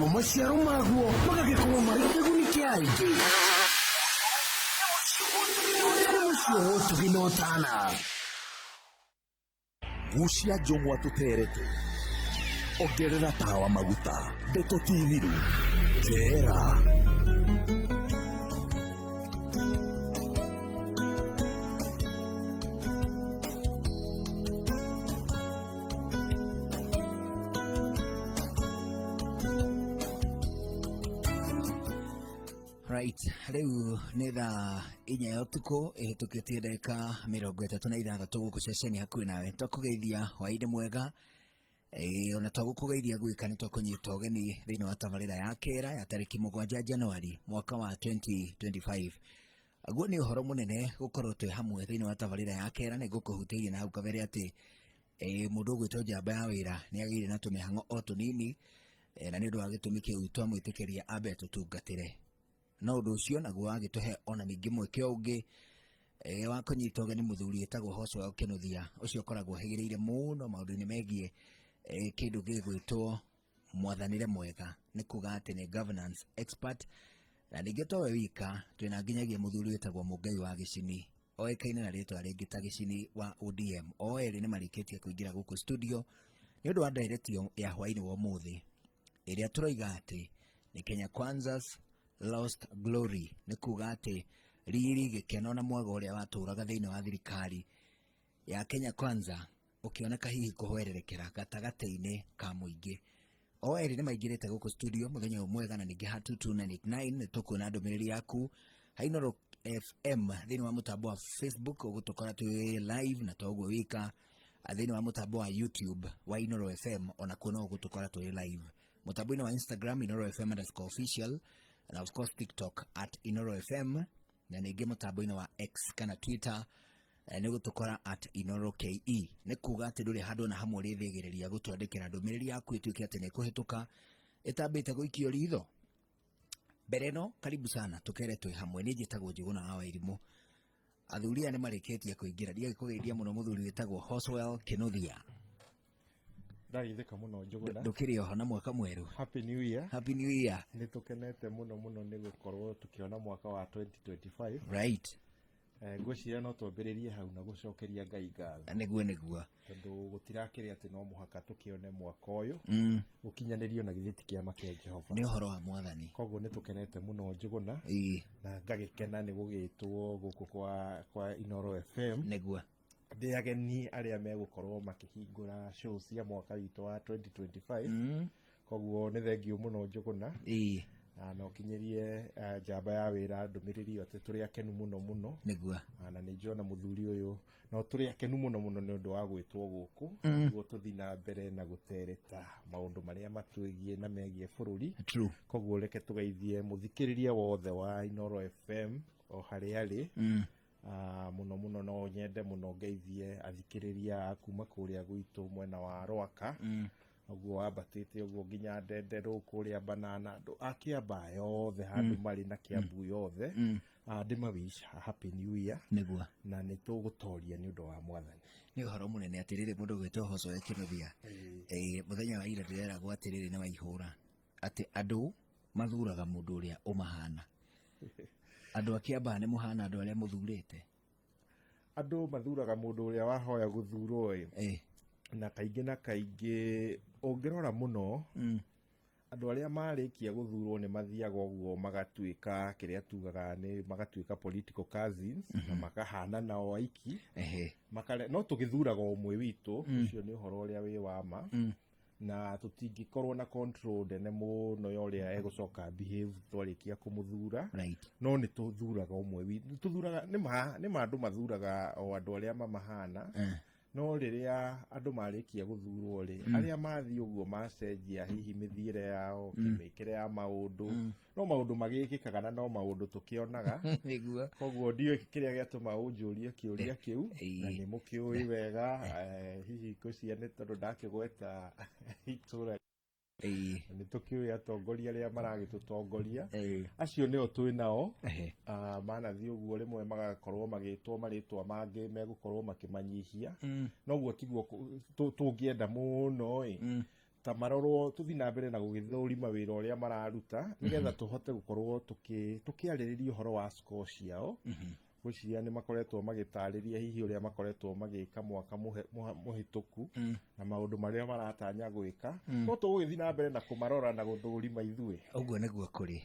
Namo maciaro maguo magagĩkorwo marĩ kĩguni kĩa aingĩ. Nĩ mũciĩ wa ũtugi na ũtana. Gucia njũng'wa tũterete. Ongerera tawa maguta. Ndeto ti thiru. Tera. Right, rĩu nĩ thaa 4 ya ũtukũ ĩhĩtũkĩtie ndagĩka 36 gũkũ ceceni hakuhĩ nawe. Twakũgeithia hwaĩ-inĩ mwega. Ĩĩ, ona twagũkũgeithia gwĩka nĩ twakũnyita ũgeni thĩinĩ wa tabarĩra ya kĩra ya tarĩki 7 Januari mwaka wa 2025. Guo nĩ ũhoro mũnene gũkorwo twĩ hamwe thĩinĩ wa tabarĩra ya kĩra. Nĩ ngũkũhutĩirie na hau kabere atĩ mũndũ ũgwĩtwo njamba ya wĩra nĩ agĩire na tũmĩhang'o o tũnini, na nĩ ũndũ wa gĩtũmi kĩu twamwĩtĩkĩria ambe tũtungatĩre. No ũndũ ũcio naguo wagĩtũhe ona ningĩ mweke ũngĩ wa kũnyita ũgeni mũthuri wĩtagwo Hoswell Kĩnuthia, ũcio ũkoragwo ahĩgĩrĩire mũno maũndũ-inĩ megiĩ kĩndũ gĩgwĩtwo mwathanĩre mwega, nĩ kuga atĩ nĩ governance expert. Na ningĩ towe wika, twĩna nginyagia mũthuri wĩtagwo Mũngai wa Gĩcini, oĩkaine na rĩtwa rĩngĩ ta Gĩcini wa ODM. O erĩ nĩ marĩkĩtie kũingĩra gũkũ studio nĩ ũndũ wa nderetio ya hwainĩ wa ũmũthĩ ĩrĩa tũroiga atĩ nĩ Kenya Kwanza's Lost Glory, nĩ kuga atĩ riri, gĩkeno na mwago ũrĩa watũraga thĩinĩ wa thirikari ya Kenya Kwanza ũkĩoneka hihi kũhwererekera gatagatĩ-inĩ ka mũingĩ. O erĩ nĩ maingĩrĩte gũkũ studio mũthenya ũyũ mwega, na ningĩ ha 22989 nĩ tũkuona ndũmĩrĩri yaku. Hainoro FM thĩinĩ wa mũtambo wa Facebook ũgũtũkora twĩ live, na toguo wika thĩinĩ wa mũtambo wa YouTube wa Inoro FM onakuo no ũgũtũkora twĩ live. Mũtambo-inĩ wa Instagram Inoro FM underscore official, na of course TikTok at Inoro FM, na ningĩ mũtambo-inĩ wa X kana Twitter nĩ gũtũkora at Inoro KE. Nĩ kuga atĩ ndũrĩ handũ ona hamwe ũrĩthĩgĩrĩria gũtwandĩkĩra ndũmĩrĩri yaku ĩtuĩke atĩ nĩ ĩkũhĩtũka ĩtambĩte gũikio ritho. Mbere ĩno, karibu sana, tũkere twĩ hamwe. Niĩ njĩtagwo Njũgũna wa Wairimũ. Athuri aya nĩ marĩkĩtie kũingĩra. Ndigagĩkũgeithia mũno mũthuri wĩtagwo Hoswell Kĩnuthia. Ndageithĩka mũno Njũgũna. Ndũkĩrĩ oho na mwaka mwerũ. Happy New Year. Happy New Year. Nĩ tũkenete mũno mũno nĩ gũkorwo tũkĩona mwaka wa 2025. Ngwĩciria no twambĩrĩrie hau na gũcokeria Ngai ngatho. Nĩguo, nĩguo. Tondũ gũtirakĩrĩ atĩ no mũhaka tũkĩone mwaka ũyũ ũkinyanĩrio na githĩ ti kĩama kĩa Jehova. Nĩ ũhoro wa Mwathani. Koguo nĩ tũkenete mũno Njũgũna. Na ngagĩkena nĩ gũgĩtwo gũkũ kwa Inoro FM. Nĩguo. Ndĩ ageni arĩa megũkorwo makĩhingũra show cia mwaka witũ wa 2025. Koguo nĩ thengiũ mũno Njũgũna. Na no kinyĩrie njamba ya wĩra ndũmĩrĩri ĩyo atĩ tũrĩ akenu mũno mũno. Nĩguo. Na nĩ njona mũthuri ũyũ no tũrĩ akenu mũno mũno nĩ ũndũ wa gwĩtwo gũkũ nĩguo tũthiĩ na mbere na gũtereta maũndũ marĩa matwĩgiĩ na megiĩ bũrũri. Koguo reke tũgeithie mũthikĩrĩria wothe wa Inoro FM o harĩa arĩ. Mũno mũno no nyende mũno ngeithie athikĩrĩria a kuma kũrĩa gwitũ mwena wa Rwaka. Ũguo wambatĩte ũguo nginya Ndenderũ kũrĩa Banana, andũ a Kĩambaa yothe handũ marĩ na Kĩambu yothe. Ndĩma wish a happy new year. Nĩguo. Na nĩ tũgũtoria nĩ ũndũ wa Mwathani. Nĩ ũhoro mũnene atĩrĩrĩ mũndũ gwĩtwo Hosea Kĩnuthia. Mũthenya wa ira ndĩreragwo atĩrĩrĩ nĩ waihũra atĩ andũ mathuraga mũndũ ũrĩa ũmahana. Andũ a Kĩambaa nĩ mũhana andũ arĩa mũthurĩte? Andũ mathuraga mũndũ ũrĩa wahoya gũthurwo ĩ. Na kaingĩ na kaingĩ ũngĩrora mũno, andũ arĩa marĩkia gũthurwo nĩ mathiaga ũguo magatuĩka kĩrĩa tugaga nĩ magatuĩka political cousins, na makahana nao aiki. Makare, no tũgĩthuraga ũmwe witũ, ũcio nĩ ũhoro ũrĩa wĩ wa ma. Na tũtingĩkorwo na control nene mũno ya ũrĩa egũcoka behave twarĩkia kũmũthura. No nĩ tũthuraga ũmwe witũ, tũthuraga, nĩ ma, nĩ ma andũ mathuraga o andũ arĩa mamahana. No rĩrĩa andũ marĩkia gũthurwo rĩ, arĩa mathiĩ ũguo macenjia hihi mĩthiĩre yao, mĩkĩre ya maũndũ, no maũndũ magĩkĩkaga na no maũndũ tũkĩonaga. Nĩguo. Koguo ndiũĩ kĩrĩa gĩatũma ũnjũrie kĩũria kĩu, na nĩ mũkĩũĩ wega, hihi ngwĩciria nĩ tondũ ndakĩgweta itũra. Nĩ tũkĩũĩ atongoria arĩa maragĩtũtongoria. Acio nĩo twĩ nao. Manathiĩ ũguo rĩmwe magakorwo magĩtwo marĩtwa mangĩ megũkorwo makĩmanyihia. Noguo tiguo tũngĩenda mũno ĩ. Ta marorwo, tũthiĩ na mbere na gũgĩthũrima wĩra ũrĩa mararuta, nĩgetha tũhote gũkorwo tũkĩarĩrĩria ũhoro wa score ciao. Ngwĩciria nĩ makoretwo magĩtarĩria hihi ũrĩa makoretwo magĩka mwaka mũhĩtũku na maũndũ marĩa maratanya gwĩka, no tũgũgĩthiĩ na mbere na kũmarora na gũthũrima ithuĩ. Ũguo nĩguo kũrĩ.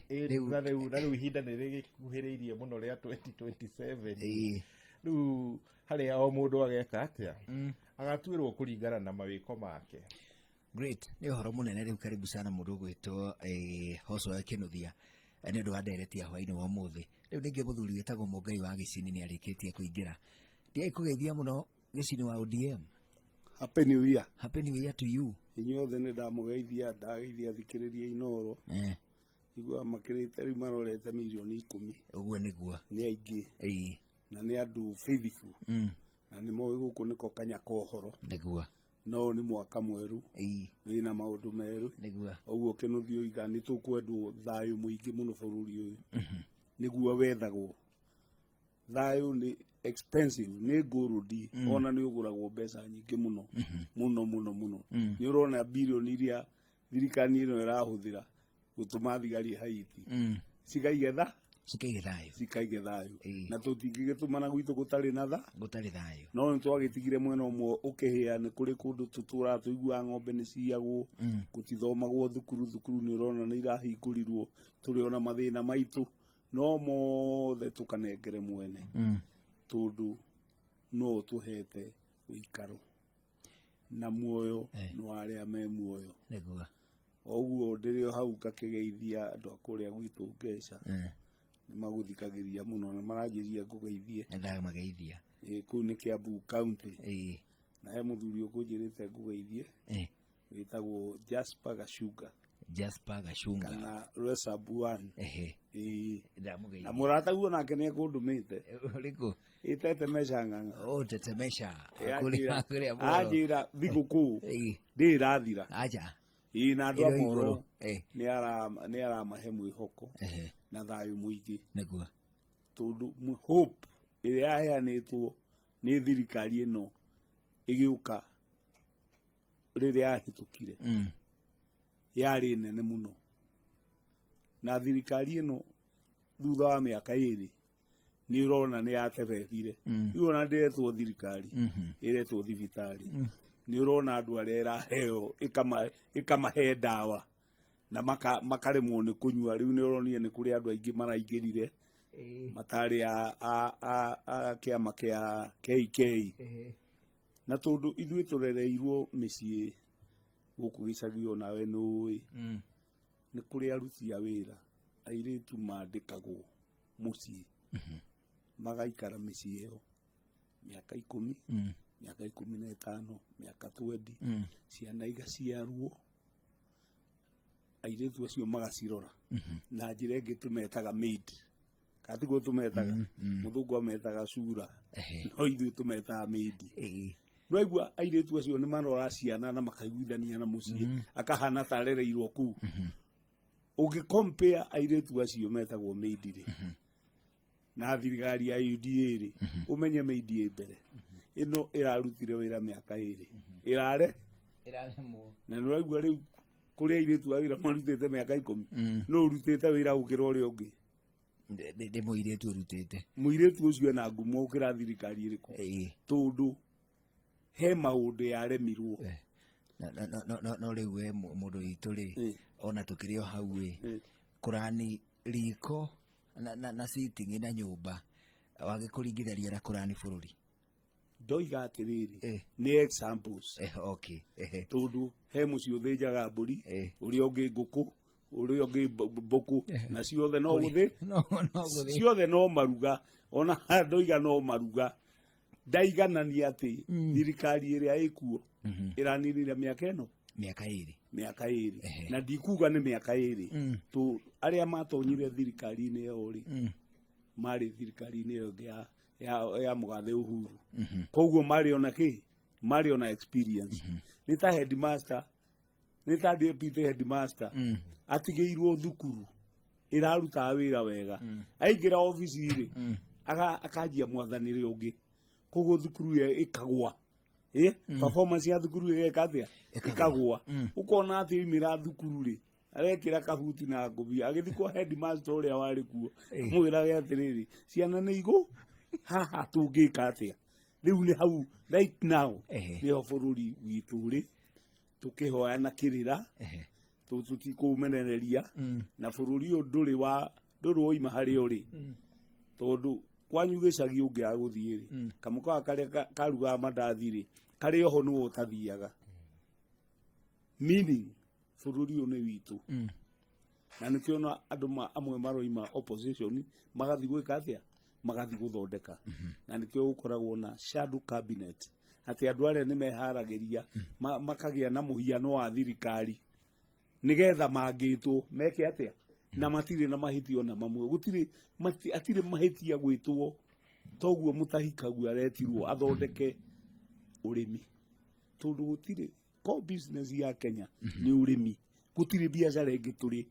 Na rĩu ihinda nĩ rĩgĩkuhĩrĩirie mũno rĩa 2027. Rĩu harĩa o mũndũ ageka atĩa, agatuĩrwo kũringana na mawĩko make. Great, nĩ ũhoro mũnene. Rĩu karibu sana mũndũ ũgwĩtwo Hoco wa Kĩnuthia nĩ ũndũ wa ndereti ya hwainĩ wa ũmũthĩ. Rĩu ningĩ mũthuri wĩtagwo Mũngai wa Gĩcini nĩ arĩkĩtie kũingĩra. Ndiai kũgeithia mũno Gĩcini wa ODM. Happy New Year. Happy New Year to you. Inyuothe nĩ ndamũgeithia, ndageithia thikĩrĩria Inoro. Iguaga makĩrĩte rĩu marorete mirioni 10. Ũguo nĩguo. Nĩ aingĩ na nĩ andũ faithful na nĩ moĩ gũkũ nĩko kanya ka ũhoro. No nĩ mwaka mwerũ wĩna maũndũ merũ. Ũguo Kĩnuthia oiga, nĩ tũkwendwo thayũ mũingĩ mũno bũrũri ũyũ, nĩguo wethagwo. Thayũ nĩ expensive, nĩ gold, ona nĩ ũgũragwo mbeca nyingĩ mũno mũno mũno mũno. Nĩ ũrona birioni iria thirikari ĩno ĩrahũthĩra gũtũma thigari Haiti cikaige tha cikaige thayũ. Cikaige thayũ. Na tũtingĩgĩtũmana gwitũ gũtarĩ na tha gũtarĩ thayũ. No nĩ twagĩtigire mwena ũmwe ũkĩhĩa. Nĩ kũrĩ kũndũ tũtũraga tũiguaga ng'ombe nĩ ciyagwo, gũtithomagwo thukuru. Thukuru nĩ ũrona nĩ irahingũrirwo. Tũrĩ ona mathĩna maitũ, no mothe tũkanengere mwene, tondũ no ũtũhete ũikaro na muoyo nĩ wa arĩa me muoyo. O ũguo ndĩrĩ o hau ngakĩgeithia andũ a kũrĩa gwitũ Ngeca. Nĩ magũthikagĩria mũno na maranjĩria ngũgeithie. Ndamageithia. Kũu nĩ Kiambu County. Na he mũthuri ũkũnjĩrĩte ngũgeithie wĩtagwo Jasper Gachunga. Jasper Gachunga. Kana Rwesab One. Na Ndamũgeithia. Mũrataguo nake nĩ ekũndũmĩte. Ũrĩkũ? Ĩtetemesha ng'ang'a. Oh, tetemesha. Kũrĩa kũrĩa Moro. Anjĩra thigũkũ ndĩrathira. Aja. Ĩĩ, na andũ a Ĩrĩ o Moro igũrũ. nĩ aramahe mwĩhoko na thayũ mũingĩ, tondũ hope ĩrĩa yaheanĩtwo nĩ thirikari ĩno ĩgĩũka rĩrĩa yahĩtũkire yarĩ nene mũno, na thirikari ĩno thutha wa mĩaka 2 nĩ ũrona nĩ yatebethire. Rĩu ona ndĩretwo thirikari, ĩretwo thibitarĩ. Nĩ ũrona andũ arĩa ĩraheo ĩkamahe ndawa na makaremwo nĩ kũnyua. Rĩu nĩ ũronire nĩ kũrĩ andũ aingĩ maraingĩrire matarĩ a kĩama kĩa KK, na tondũ ithuĩ tũrereirwo mĩciĩ gũkũ gĩcagi, onawe nĩ ũĩ nĩ kũrĩ aruti a wĩra airĩtu mandĩkagwo mũciĩ, magaikara mĩciĩ ĩyo mĩaka 10, mĩaka 15, mĩaka 20, ciana igaciarwo, airĩtu acio magacirora na njĩra ĩngĩ tũmetaga maid, katiguo tũmetaga, mũthũngũ ametaga cura, no ithuĩ tũmetaga maid. Ndwaigua airĩtu acio nĩ marora ciana na makaiguithania na mũciĩ, akahana ta arereirwo kũu. Ũngĩ compare airĩtu acio metagwo maid rĩ na thirikari ya UDA rĩ, ũmenye maid ĩ mbere. Ĩno ĩrarutire wĩra mĩaka 2 ĩrare Ĩraremwo. Na nĩ ũraigua rĩu kũrĩ airĩtu a wĩra marutĩte mĩaka 10, no ũrutĩte wĩra gũkĩra ũrĩa ũngĩ. Ndĩ mũirĩtu ũrutĩte. Mũirĩtu ũcio ena ngumo gũkĩra thirikari ĩrĩkũ, tondũ he maũndũ yaremirwo. No rĩu we mũndũ witũ rĩ, ona tũkĩrĩ o hau ĩ, kũrani riko na sitting na nyũmba wagĩkũringithania na kũrani bũrũri. Ndoiga atĩrĩrĩ, nĩ examples. Okay. Tondũ he mũciĩ ũthĩnjaga mbũri, ũrĩa ũngĩ ngũkũ, ũrĩa ũngĩ mbũkũ, na ciothe no gũthĩ No gũthĩ. Ciothe no maruga. Ona ndoiga no maruga, ndaiganania atĩ thirikari ĩrĩa ĩkuo ĩraninire mĩaka ĩno. Mĩaka 2. Mĩaka 2. Na ndikuga nĩ mĩaka 2 tu. Arĩa matonyire thirikari-inĩ ĩyo rĩ, marĩ thirikari-inĩ ĩyo ĩngĩ ya mũgathe Uhuru, koguo marĩ ona kĩ, marĩ ona experience. Nĩ ta headmaster, nĩ ta deputy headmaster atigĩirwo thukuru ĩrarutaga wĩra wega, aingĩra obici rĩ, akanjia mwathanĩre ũngĩ, koguo thukuru ĩyo ĩkagwa. Performance ya thukuru ĩgeka atĩa? Ĩkagũa. Ũkona atĩ oimĩra thukuru rĩ, arekĩra kabuti na ngũbia, agĩthiĩ kwa headmaster ũrĩa warĩ kuo, mwĩrage atĩrĩrĩ, ciana nĩ igũ haha, tũngĩka atĩa rĩu? Nĩ hau right now nĩho bũrũri witũ rĩ, tũkĩhoya na kĩrĩra, tũtikũmenereria na bũrũri ũyũ ndũrĩ wa ndũrĩ woima harĩa ũrĩ, tondũ kwanyu gĩcagi ũngĩaga gũthiĩ rĩ, kamũkawa karĩa karugaga mandathi rĩ, karĩ oho, nĩwe ũtathiaga, meaning bũrũri ũyũ nĩ witũ. Na nĩkĩo na andũ amwe maroima opposition magathiĩ gwĩka atĩa? Magathiĩ gũthondeka. Na nĩkĩo gũkoragwo na shadow cabinet, atĩ andũ arĩa nĩ meharagĩria makagĩa na mũhiano wa thirikari, nĩgetha mangĩtwo meke atĩa, na matirĩ na mahĩtia ona mamwe, gũtirĩ atirĩ mahĩtia gwĩtwo toguo. Mũtahi Kagwe aretirwo athondeke ũrĩmi, tondũ gũtirĩ core business ya Kenya nĩ ũrĩmi, gũtirĩ biacara ĩngĩ. Tũrĩ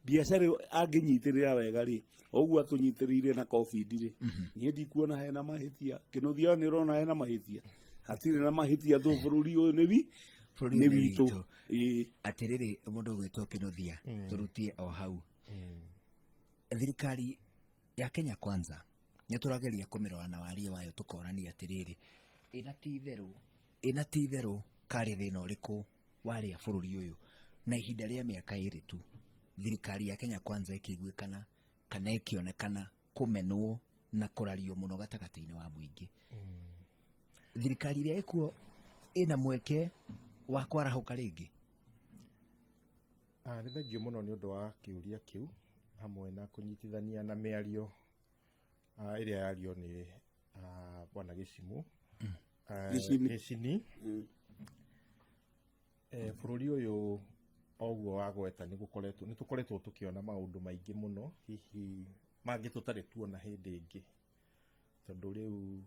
biacara ĩyo angĩnyitĩrĩra wega rĩ, o ũguo atũnyitĩrĩire na COVID rĩ, niĩ ndikuona hena mahĩtia. Kĩnũthia, nĩ ũrona hena mahĩtia? Hatirĩ na mahĩtia tũ bũrũri ũyũ nĩ wi Bũrũri nĩ ũyũ nĩ witũ. witũ. Ĩĩ. Atĩrĩrĩ, mũndũ ũgwĩtwo Kĩnũthia, tũrutie o hau thirikari ya Kenya Kwanza, nĩ tũrageria kũmĩrora na warie wayo, tũkorania atĩrĩrĩ, ĩna ti itherũ karĩ thĩna ũrĩkũ warĩa bũrũri ũyũ? Na ihinda rĩa mĩaka 2 tu, thirikari ya Kenya Kwanza ĩkĩiguĩkana kana ĩkĩonekana kũmenwo na kũrario mũno gatagatĩ-inĩ wa mũingĩ. Thirikari ĩrĩa ĩkuo ĩna mweke wa kwarahũka rĩngĩ? Nĩ thengiũ mũno nĩ ũndũ wa kĩũria kĩu, hamwe na kũnyitithania na mĩario ĩrĩa yario nĩ bwana Gĩcimu. Gĩcini. Gĩcini. Bũrũri ũyũ o ũguo wagweta, nĩ gũkoretwo, nĩ tũkoretwo tũkĩona maũndũ maingĩ mũno, hihi mangĩ tũtarĩ tuona hĩndĩ ĩngĩ, tondũ rĩu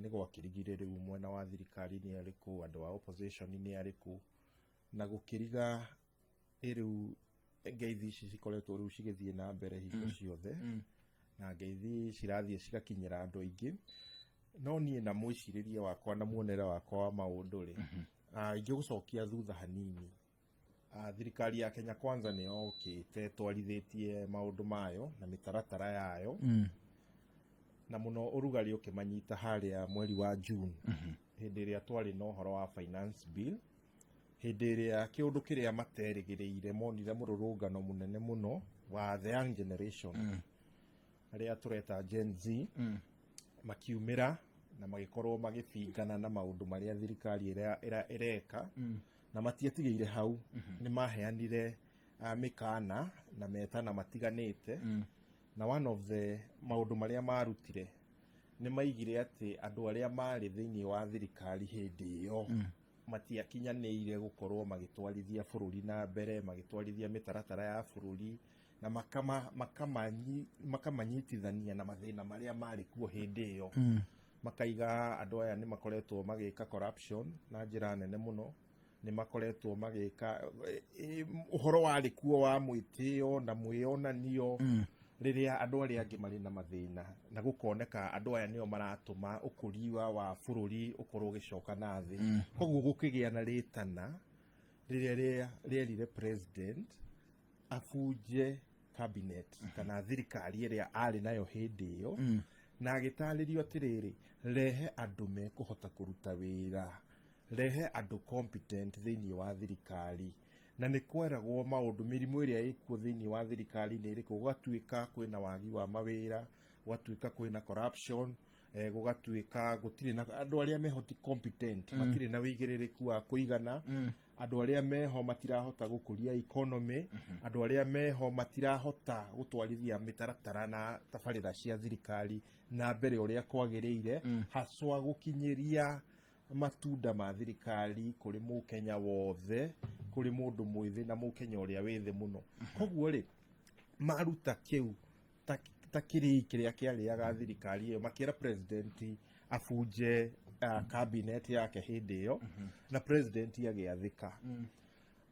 nĩ gwakĩrigire rĩu mwena wa thirikari nĩ arĩkũ, andũ a opposition nĩ arĩkũ, na gũkĩriga ĩ rĩu ngeithi ici cikoretwo rĩu cigĩthiĩ na mbere hingo ciothe, na ngeithi cirathiĩ cigakinyĩra andũ aingĩ. No niĩ na mwĩcirĩrie wakwa na muonere wakwa wa maũndũ rĩ, ingĩgũcokia thutha hanini, thirikari ya Kenya Kwanza nĩ yokĩte twarithĩtie maũndũ mayo na mĩtaratara yayo, na mũno ũrugarĩ ũkĩmanyita harĩa mweri wa June, hĩndĩ ĩrĩa twarĩ na ũhoro wa finance bill, hĩndĩ ĩrĩa kĩũndũ kĩrĩa materĩgĩrĩire monire mũrũrũngano mũnene mũno wa the young generation, arĩa tũreta Gen Z, makiumĩra na magĩkorwo magĩbingana na maũndũ marĩa thirikari ĩreka. Na matiatigĩire hau, nĩ maheanire mĩkana na metana matiganĩte. Na one of the maũndũ marĩa marutire, nĩ maigire atĩ andũ arĩa marĩ thĩinĩ wa thirikari hĩndĩ ĩyo matiakinyanĩire gũkorwo magĩtwarithia bũrũri na mbere, magĩtwarithia mĩtaratara ya bũrũri, na makamanyitithania na mathĩna marĩa marĩ kuo hĩndĩ ĩyo. Makaiga andũ aya nĩ makoretwo magĩka corruption na njĩra nene mũno, nĩ makoretwo magĩka ũhoro warĩ kuo wa mwĩtĩo na mwĩyonanio rĩrĩa andũ arĩa angĩ marĩ na mathĩna, na gũkoneka andũ aya nĩo maratũma ũkũria wa bũrũri ũkorwo ũgĩcoka na thĩ. Koguo gũkĩgĩa na rĩtana rĩrĩa rĩerire president abunje cabinet kana thirikari ĩrĩa arĩ nayo hĩndĩ ĩyo, na agĩtarĩrio atĩrĩrĩ, rehe andũ mekũhota kũruta wĩra, rehe andũ competent thĩinĩ wa thirikari. Na nĩ kweragwo maũndũ, mĩrimũ ĩrĩa ĩkuo thĩinĩ wa thirikari nĩ ĩrĩkũ. Gũgatuĩka kwĩna wagi wa mawĩra, gũgatuĩka kwĩna corruption, gũgatuĩka gũtirĩ na andũ arĩa meho ti competent, matirĩ na wĩigĩrĩrĩku wa kũigana, andũ arĩa meho matirahota gũkũria economy, andũ arĩa meho matirahota gũtwarithia mĩtaratara na tabarĩra cia thirikari na mbere ũrĩa kwagĩrĩire, haswa gũkinyĩria matunda ma thirikari kũrĩ mũkenya wothe, kũrĩ mũndũ mwĩthĩ na mũkenya ũrĩa wĩ thĩ mũno. Koguo rĩ, maruta kĩu ta kĩrĩi kĩrĩa kĩarĩaga thirikari ĩyo, makĩra president abunje cabinet yake hĩndĩ ĩyo, na president agĩathĩka.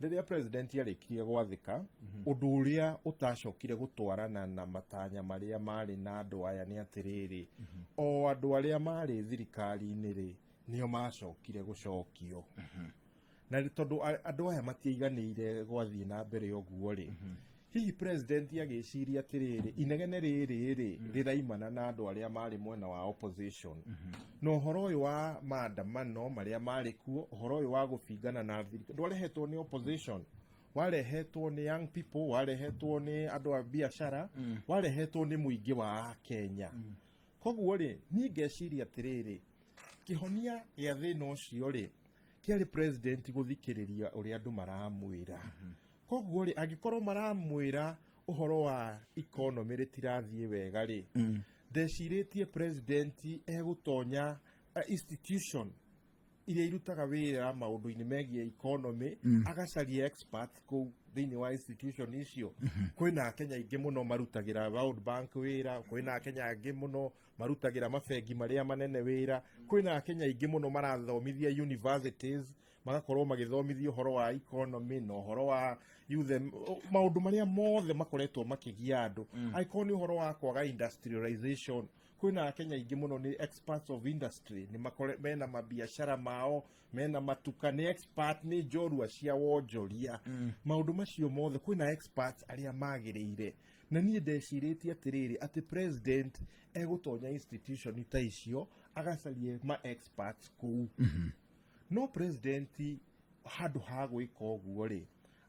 Rĩrĩa president arĩkirie gwathĩka, ũndũ ũrĩa ũtacokire gũtwarana na matanya marĩa marĩ na andũ aya nĩ atĩrĩrĩ, o andũ arĩa marĩ thirikari-inĩ rĩ, Nĩo macokire gũcokio na tondũ andũ aya matiaiganĩire gwathiĩ na mbere ũguo rĩ, hihi president agĩciria atĩrĩrĩ, inegene rĩrĩ rĩ rĩraimana na andũ arĩa marĩ mwena wa opposition, na ũhoro ũyũ wa maandamano marĩa marĩ kuo, ũhoro ũyũ wa gũbingana na thirikari ndwarehetwo nĩ opposition, warehetwo nĩ young people, warehetwo nĩ andũ a biacara, warehetwo nĩ mũingĩ wa Kenya. Koguo rĩ, niĩ ngeciria atĩrĩrĩ, kĩhonia gĩa thĩna ũcio rĩ, kĩarĩ president gũthikĩrĩria ũrĩa andũ maramwĩra. Koguo rĩ, angĩkorwo maramwĩra ũhoro wa economy rĩtirathiĩ wega rĩ, ndecirĩtie president egũtonya institution iria irutaga wĩra maũndũ-inĩ megiĩ economy, agacaria experts kũu thĩinĩ wa institution icio. Kwĩna Akenya aingĩ mũno marutagĩra World Bank wĩra, kwĩna Akenya angĩ mũno marutagĩra mabengi marĩa manene wĩra, kwĩna Akenya aingĩ mũno marathomithia universities, magakorwo magĩthomithia ũhoro wa economy na ũhoro wa youth, maũndũ marĩa mothe makoretwo makĩgia andũ. Angĩkorwo nĩ ũhoro wa kwaga industrialization, kwĩna Akenya aingĩ mũno nĩ experts of industry, nĩ makore mena mabiacara mao, mena matuka, nĩ expert, nĩ njorua cia wonjoria. Maũndũ macio mothe kwĩna experts arĩa magĩrĩire, na niĩ ndecirĩtie atĩrĩrĩ, atĩ president egũtonya institution ta icio agacarie ma experts kũu. No president handũ ha gwĩka ũguo rĩ,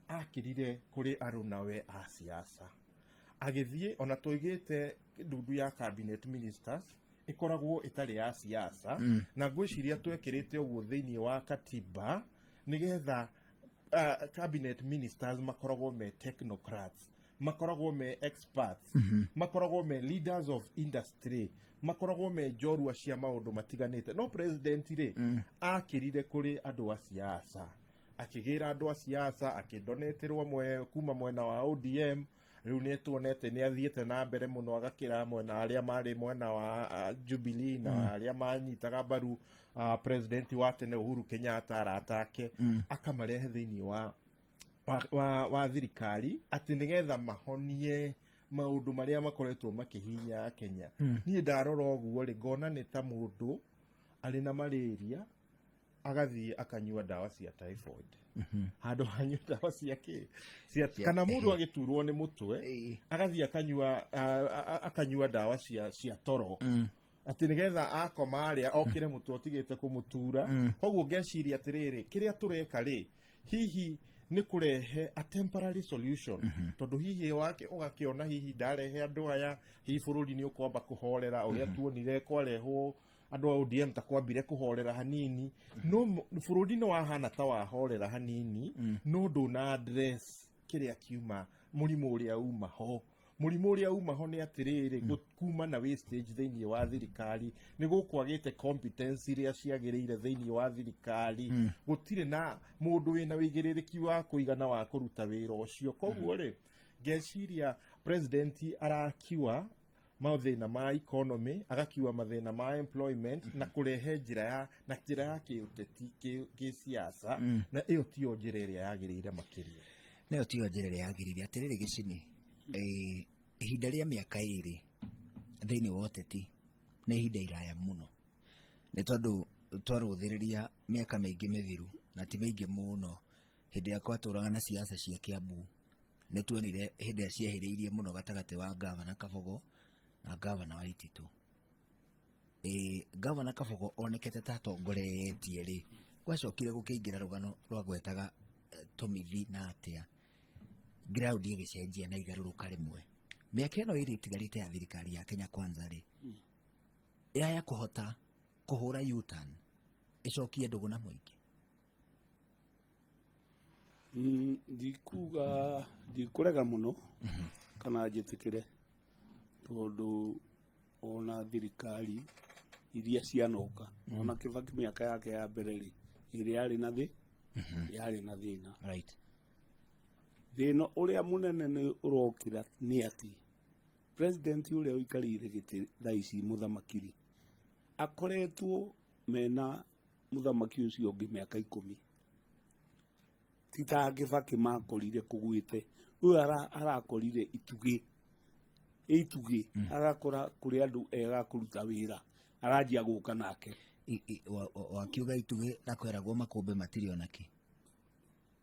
akĩrire kũrĩ arunawe a siasa, agĩthiĩ ona tũigĩte ndundu ya cabinet ministers ĩkoragwo ĩtarĩ ya siasa, na ngwĩciria twekĩrĩte ũguo thĩinĩ wa katiba nĩgetha cabinet ministers makoragwo me technocrats, makoragwo me experts, makoragwo me leaders of industry, makoragwo me njorua cia maũndũ matiganĩte. No president rĩ, akĩrire kũrĩ andũ a siasa, akĩgĩra andũ a siasa, akĩdoneterwo amwe kuma mwena wa ODM. Rĩu nĩ tuonete nĩ athiĩte na mbere mũno agakĩra mwena arĩa marĩ mwena wa Jubilee na arĩa manyitaga mbaru president wa tene Uhuru Kenyatta, arata ake, akamarehe thĩinĩ wa thirikari atĩ nĩgetha mahonie maũndũ marĩa makoretwo makĩhinya Kenya. Niĩ ndarora ũguo rĩ, ngona nĩ ta mũndũ arĩ na malaria agathiĩ akanyua ndawa cia typhoid handũ hanyua ndawa cia kĩ cia, kana mũndũ agĩturwo nĩ mũtwe agathiĩ akanyua akanyua ndawa cia toro atĩ nĩgetha akoma arĩa okĩre mũtwe ũtigĩte kũmũtura. Koguo ngeciria atĩrĩrĩ, kĩrĩa tũreka rĩ, hihi nĩ kũrehe a temporary solution, tondũ hihi wake ũgakĩona hihi ndarehe andũ aya, hihi bũrũri nĩ ũkwamba kũhorera ũrĩa tuonire kwarehwo andũ a ODM ta kwambire kũhorera hanini. No bũrũri nĩ wahana ta wahorera hanini, no ndũna address kĩrĩa kiuma mũrimũ ũrĩa uma ho. Mũrimũ ũrĩa uma ho nĩ atĩrĩrĩ, kuma na wastage thĩinĩ wa thirikari, nĩ gũkwagĩte competence iria ciagĩrĩire thĩinĩ wa thirikari, gũtirĩ na mũndũ wĩna wĩigĩrĩrĩki wa kũigana wa kũruta wĩra ũcio. Koguo rĩ, ngeciria president arakiwa mathĩna ma economy, agakiua mathĩna ma employment na kũrehe njĩra ya na njĩra ya kĩũteti, kĩsiasa, na ĩyo tiyo njĩra ĩrĩa yagĩrĩire makĩria. Nayo tiyo njĩra ĩrĩa yagĩrĩire. Atĩrĩrĩ Gĩcini, ihinda rĩa mĩaka 2 thĩinĩ wa ũteti nĩ ihinda iraya mũno, nĩ tondũ twarũthĩrĩria mĩaka mĩingĩ mĩthiru, na ti mĩingĩ mũno, hĩndĩ ĩrĩa kwatũraga na siasa cia Kiambu, nĩ tuonire hĩndĩ ĩrĩa ciehĩrĩirie mũno gatagatĩ wa ngavana Kabogo na ngavana wa Waititu. Ngavana Kabogo onekete ta atongoretie rĩ, gwacokire gũkĩingĩra rũgano rwa gwetaga tũmithi na atĩa, ground ĩgĩcenjia na igarũrũka rĩmwe. Mĩaka ĩno 2 ĩtigarĩte ya thirikari ya Kenya Kwanza rĩ, yaya kũhota kũhũra U-turn ĩcokie ndũgũ na mũingĩ? Ndikuga ndikũrega mũno kana njĩtĩkĩre, tondũ ona thirikari iria cianoka, ona Kĩbaki mĩaka yake ya mbere rĩ, ĩrĩa yarĩ na thĩ yarĩ na thĩna. Thĩna ũrĩa mũnene nĩ ũrokĩra nĩ atĩ president ũrĩa ũikarĩire gĩtĩ thaa ici, mũthamaki rĩ, akoretwo mena mũthamaki ũcio ũngĩ mĩaka 10, ti ta Kĩbakĩ makorire kũgwĩte. Ũyũ arakorire itugĩ itugĩ, agakora kũrĩ andũ ega kũruta wĩra, aranjia gũka nake. Wakiuga itugĩ na kweragwo makũmbĩ matirĩ onakĩ.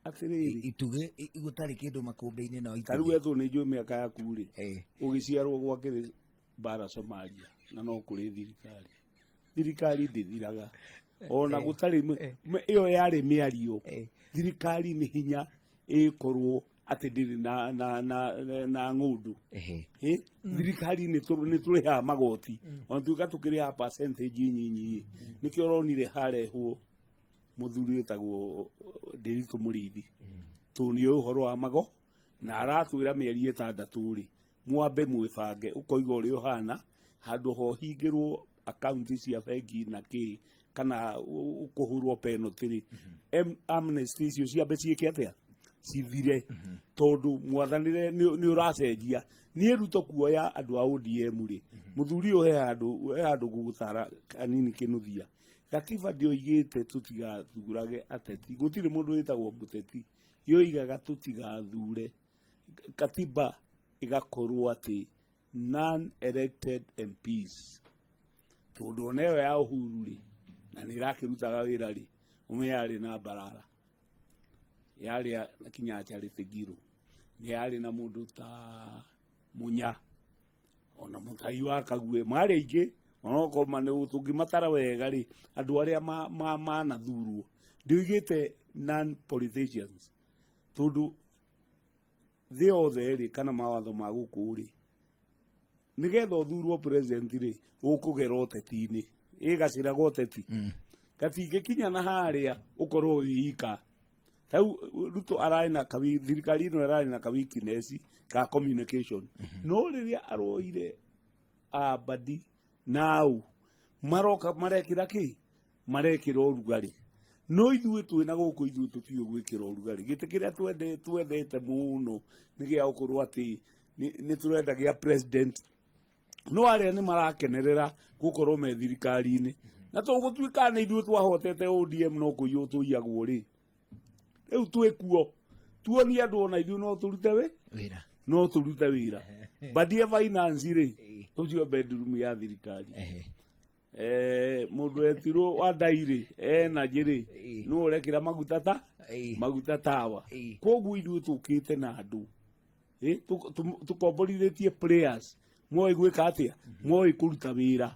Atĩrĩrĩ, Itugĩ gũtarĩ kĩndũ makũmbĩ-inĩ no ta rĩu itugĩ. Wetwo nĩ njũĩ mĩaka yaku rĩ, ũgĩciarwo gwakĩrĩ mbara Somalia na no kũrĩ thirikari. Thirikari ndĩthiraga ona gũtarĩ ĩyo yarĩ mĩario. Thirikari nĩ hinya ĩkorwo atĩ ndĩrĩ na ng'ũndũ. Thirikari nĩ tũrĩhaga magoti, ona tuĩka tũkĩrĩhaga percentage nyinyi. Nĩkĩo ũronire harehwo mũthuri wĩtagwo Ndiritu Mũrĩithi, tondũ nĩ ũhoro wa mago na aratwĩra mĩeri 6 rĩ, mwambe mwĩbange, ũkoiga ũrĩa ũhana handũ ho hingĩrwo akaunti cia bengi na kĩ kana kũhũrwo penalty rĩ, amnesty icio ciambe ciĩke atĩa, cithire, tondũ mwathanĩre nĩ ũracenjia. Niĩ Ruto kuoya andũ a ODM rĩ, mũthuri ũyũ he handũ gũgũtara kanini kĩnuthia. Gatiba ndĩoigĩte tũtigathurage ateti, gũtirĩ mũndũ wĩtagwo mũteti, yoigaga tũtigathure. Katiba ĩgakorwo atĩ non elected MPs, tondũ ona ĩyo ya Uhuru rĩ, na nĩ ĩrakĩrutaga wĩra rĩ, ũmenye yarĩ na mbarara, yarĩ na kinya Charity Ngilu, nĩ yarĩ na mũndũ ta Munya, ona Mũtai wa Kague, marĩ aingĩ. Onokorwo tũngĩmatara wega rĩ, andũ arĩa manathurwo, ndĩoigĩte non politicians, tondũ thĩ yothe rĩ, kana mawatho ma gũkũ rĩ, nĩgetha ũthurwo president rĩ, ũkũgera ũteti-inĩ, ĩgacĩraga ũteti gatingĩkinya na harĩa ũkorwo wĩ ika. Rĩu Ruto ararĩ na kawi, thirikari ĩno ĩrarĩ na ka weakness ka communication, no rĩrĩa aroire Ambadi nau maroka marekĩra kĩ, marekĩra ũrugarĩ, no ithuĩ twĩna gũkũ, ithuĩ tũtiũĩ gwĩkĩra ũrugarĩ. Gĩtĩ kĩrĩa twendete mũno nĩ gĩa gũkorwo atĩ nĩ tũrenda gĩa president, no arĩa nĩ marakenerera gũkorwo me thirikari-inĩ, na tũgũtuĩka nĩ ithuĩ twahotete ODM, no kũiywo tũiyagwo rĩ. Rĩu twĩkuo tuonie andũ ona ithuĩ no tũrute wĩ wĩra. No tũrute wĩra. Mbandie finance rĩ, ũcio bedroom ya thirikari. Mũndũ etirwo wa ndairĩ energy rĩ, nĩ ũrekĩra maguta ta maguta tawa. Koguo ithuĩ tũkĩte na andũ tũkomborithĩtie players moĩ gwĩka atĩa, moĩ kũruta wĩra.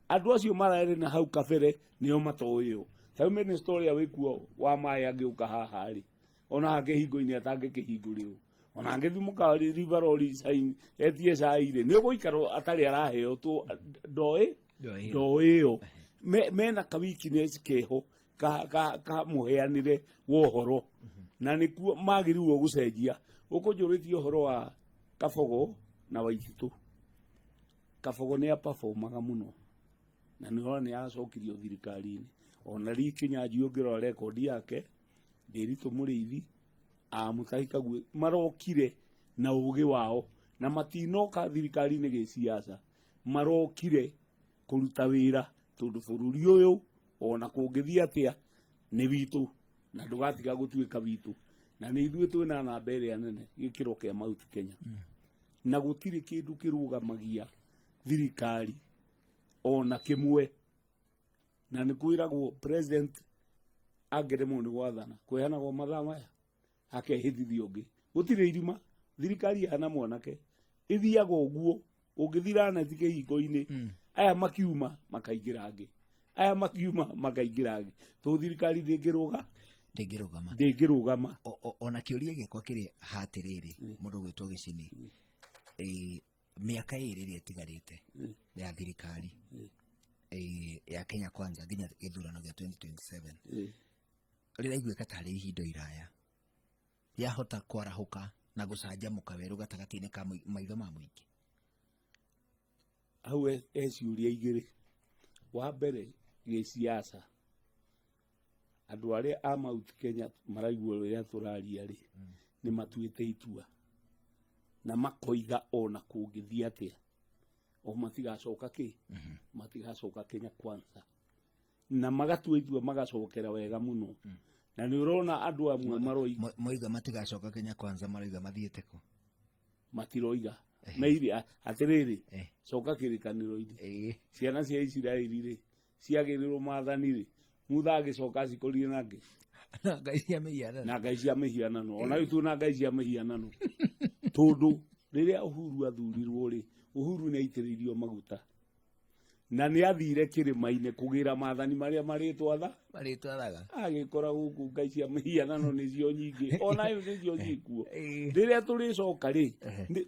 Andũ acio mararĩ na hau kabere nĩo matoĩo. Tarĩu minister ũrĩa wĩkuo wa maĩ angĩũka haha rĩ, ona hakĩhingo-inĩ atangĩkĩhingũrĩrwo, ona angĩthiĩ mũkawa Riveroli etie cai rĩ, nĩ ũgũikara atarĩ araheo tũ ndoĩ. Ndoĩ. Ndoĩ ĩyo mena ka weakness keho ka mũheanĩre wa ũhoro, na nĩkuo magĩrĩirwo gũcenjia. Ũkũnjũrĩtie ũhoro wa Kabogo na Waititũ. Kabogo nĩ aperformaga mũno na nĩ ũrona nĩ aracokirio thirikari-inĩ. Ona Lee Kinyanjui ũngĩrora rekondi yake, Ndiritu Mũrĩithi, Mutahi Kagwe marokire na ũgĩ wao na matinoka thirikari-inĩ gĩciaca, marokire kũruta wĩra, tondũ bũrũri ũyũ ona kũngĩthiĩ atĩa nĩ witũ na ndũgatiga gũtuĩka witũ, na nĩ ithuĩ twĩna namba ĩrĩa nene gĩkĩro kĩa Mount Kenya, na gũtirĩ kĩndũ kĩrũgamagia thirikari ona kĩmwe. Na nĩ kwĩragwo president angĩremwo nĩ gwathana kwehanagwo mathaa maya akehithithia ũngĩ. Gũtirĩ irima, thirikari ĩhana mwanake, ĩthiaga ũguo ũngĩthira neti kĩhingo-inĩ, aya makiuma makaingĩra angĩ, aya makiuma makaingĩra angĩ, tondũ thirikari ndĩngĩrũga. Ndĩngĩrũgama. Ndĩngĩrũgama. Ona kĩũria gĩakwa kĩrĩ hatĩrĩrĩ, mũndũ ũgwĩtwo Gĩcini, mĩaka 2 ĩrĩa ĩtigarĩte ya thirikari ya Kenya Kwanza nginya gĩthurano gĩa 2027 rĩraiguĩka tarĩ ihinda iraya, yahota kwarahũka na gũcanjamũka werũ gatagatĩ-inĩ ka maitho ma mũingĩ? Hau he ciũria igĩrĩ. Wa mbere, gĩciaca, andũ arĩa a Mount Kenya maraigua ũrĩa tũraria rĩ, nĩ matuĩte itua na makoiga ona kũngĩthiĩ atĩa o matigacoka kĩ, matigacoka Kenya Kwanza, na magatua itua magacokera wega mũno, na nĩ ũrona andũ amwe maroiga Moiga matigacoka Kenya Kwanza, maroiga mathiĩte kũ? Matiroiga meire atĩrĩrĩ, coka kĩrĩkanĩro-inĩ. Ciana cia Isiraeli rĩ, Ciagĩrĩrwo maathani rĩ, Mutha agĩcoka acikorire na ngĩ Na ngai cia mĩhianano. Na ngai cia mĩhianano. Ona rĩu twĩna ngai cia mĩhianano, tondũ rĩrĩa Uhuru athurirwo rĩ, Uhuru nĩ aitĩrĩirio maguta na nĩ athire kĩrĩma-inĩ kũgĩra maathani marĩa marĩtwatha. Marĩtwaraga. Agĩkora gũkũ ngai cia mĩhianano nĩcio nyingĩ, ona ĩyo nĩcio ciĩkuo. Rĩrĩa tũrĩcoka rĩ,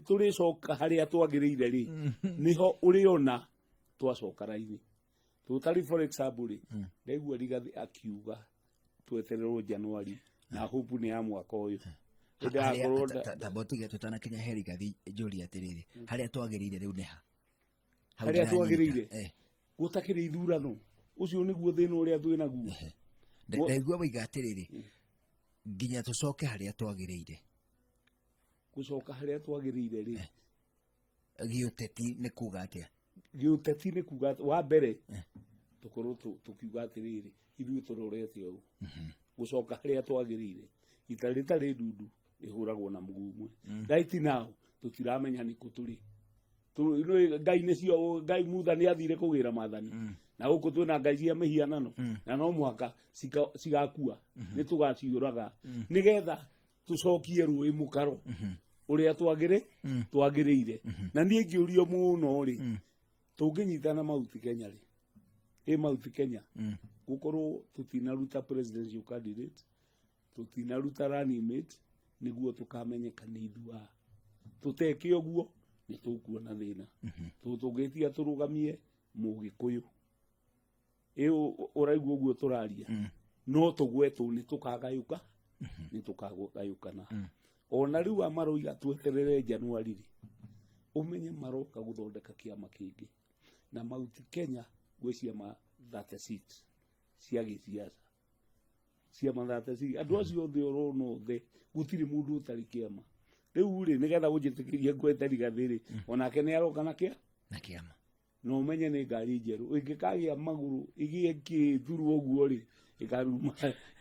tũrĩcoka harĩa twagĩrĩire rĩ, nĩho ũrĩona twacoka raini. Totally, for example rĩ, ndaigua Rigathi akiuga twetererwo Januari, na hope nĩ ya mwaka ũyũ. Nĩndĩrakorwo Tamba ũtige tũtanakinya he Rigathi, njũria atĩrĩrĩ, harĩa twagĩrĩire rĩu nĩ ha? Hau Harĩa ndiranyita. Twagĩrĩire? Gũtakĩrĩ ithurano, ũcio nĩguo thĩna ũrĩa twĩ naguo. Ndaigua waiga atĩrĩrĩ, nginya tũcoke harĩa twagĩrĩire. Gũcoka harĩa twagĩrĩire rĩ, Gĩũteti nĩ kuga atĩa? Gĩũteti nĩ kuga atĩ, wa mbere tũkorwo tũkiuga atĩrĩrĩ, ithuĩ tũrorete ũũ, gũcoka harĩa twagĩrĩire, ita rĩtarĩ ndundu rĩhũragwo na mũguu ũmwe. Right now tũtiramenya nĩkũ tũrĩ. Ngai nĩcio ngai. Mutha nĩ athire kũgĩra maathani, na gũkũ twĩna ngai cia mĩhianano, na no mũhaka cigakua, nĩ tũgaciũraga nĩgetha tũcokie rũĩ mũkaro ũrĩa twagĩrĩire. Na niĩ ngĩũrio mũno rĩ, tũngĩnyitana Mount Kenya rĩ, ĩ Mount Kenya gũkorwo tũtinaruta presidential candidate, tũtinaruta running mate, nĩguo tũkamenyeka nĩ ithuĩ a. Tũteke ũguo nĩ tũkuona thĩna, tondũ tũngĩtia tũrũgamie Mũgĩkũyũ ĩ ũraigua ũguo tũraria, no tũgwetwo nĩ tũkagayũka, nĩ tũkagayũkana. Ona rĩu amaroiga tweterere Januari rĩ, ũmenye maroka gũthondeka kĩama kĩngĩ. Na Mount Kenya gwĩ ciama 36 cia gĩsiasa, ciama 36. Andũ acio othe ũrona othe, gũtirĩ mũndũ ũtarĩ kĩama. Rĩu rĩ, nĩgetha ũnjĩtĩkĩrie ngwete Rigathĩ rĩ, onake nĩ aroka na kĩa Na kĩama. Na ũmenye nĩ ngari njerũ ĩngĩkagĩa magũrũ ĩgĩe kĩthuru ũguo rĩ, ĩkaruma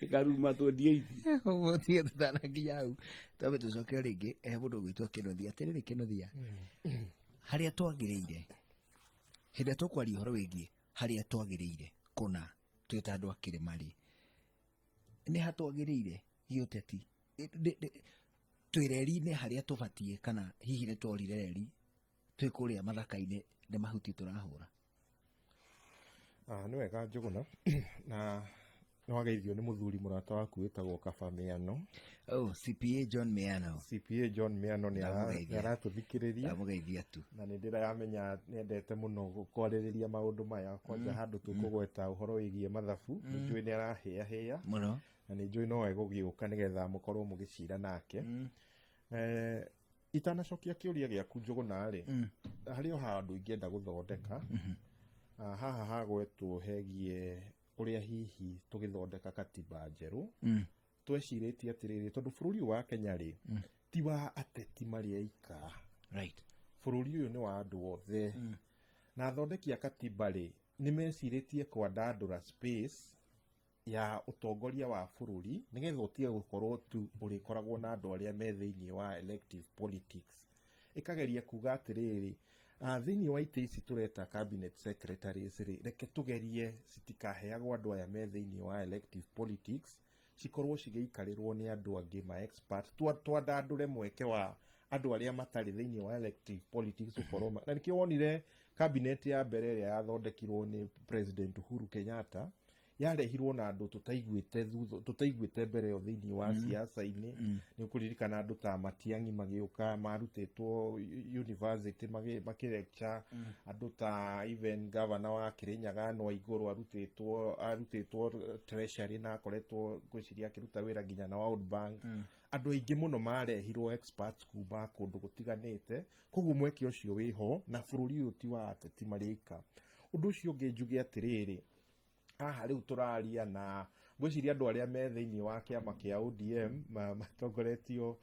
ĩkaruma 28. Ũguo tige tũtanakinya hau, twambe tũcoke rĩngĩ he mũndũ ũgwĩtwo Kĩnuthia. Atĩrĩrĩ Kĩnuthia, harĩa twagĩrĩire, hĩndĩ ĩrĩa tũkwaria ũhoro wĩgiĩ harĩa twagĩrĩire kũna twĩ ta andũ a kĩrĩma rĩ, nĩ ha twagĩrĩire gĩũteti? Twĩ reri-inĩ harĩa tũbatiĩ, kana hihi nĩ tworire reri, twĩ kũrĩa mathaka-inĩ nĩ mahuti tũrahũra? Ah, nĩ wega Njũgũna, na nĩ wageithio nĩ mũthuri mũrata waku wĩtagwo Kaba Mĩano. Oh, CPA John Miano. CPA John Mĩano nĩ Ndamũgeithia. nĩ aratũthikĩrĩria. Ndamũgeithia tu. Na nĩ ndĩramenya nĩendete mũno kwarĩrĩria maũndũ maya, kwanja handũ tũkũgweta ũhoro wĩgiĩ mathabu, nĩ njũĩ nĩ arahĩahĩa mũno. Na nĩ njũĩ no egũgĩũka nĩgetha mũkorwo mũgĩcira nake. Itanacokia kĩũria gĩaku Njũgũna rĩ, harĩ o handũ ingĩenda gũthondeka. Ah, haha hagwetwo hegiĩ ũrĩa hihi tũgĩthondeka katiba njerũ twecirĩtie atĩrĩrĩ, tondũ bũrũri ũyũ wa Kenya rĩ, ti wa ateti marĩ aika. Bũrũri ũyũ nĩ wa andũ othe, na athondeki a katiba rĩ, nĩ mecirĩtie kwandandũra space ya ũtongoria wa bũrũri nĩgetha ũtige gũkorwo tu ũrĩkoragwo na andũ arĩa me thĩinĩ wa elective politics. Ĩkageria kuga atĩrĩrĩ, thĩinĩ wa itĩ ici tũreta cabinet secretaries rĩ, reke tũgerie citikaheagwo andũ aya me thĩinĩ wa elective politics, cikorwo cigĩikarĩrwo nĩ andũ angĩ ma expert. Twandandũre mweke wa andũ arĩa matarĩ thĩinĩ wa elective politics gũkorwo na nĩkĩo wonire cabinet ya mbere ĩrĩa yathondekirwo nĩ President Uhuru Kenyatta yarehirwo na andũ tũtaiguĩte thutha, tũtaiguĩte mbere ĩyo thĩinĩ wa siasa-inĩ. Nĩ ũkũririkana andũ ta Matiang'i magĩũka marutĩtwo university makĩlecture, andũ ta even governor wa Kirinyaga no igũrũ arutĩtwo treasury na akoretwo ngwĩciria akĩruta wĩra nginya na World Bank. Andũ aingĩ mũno marehirwo experts kuma kũndũ gũtiganĩte. Koguo mweke ũcio wĩho, na bũrũri ũyũ ti wa ateti marĩ aika. Ũndũ ũcio ũngĩ njuge atĩrĩrĩ, haha rĩu tũraria na ngwĩciria andũ arĩa me thĩinĩ wa kĩama kĩa ODM matongoretio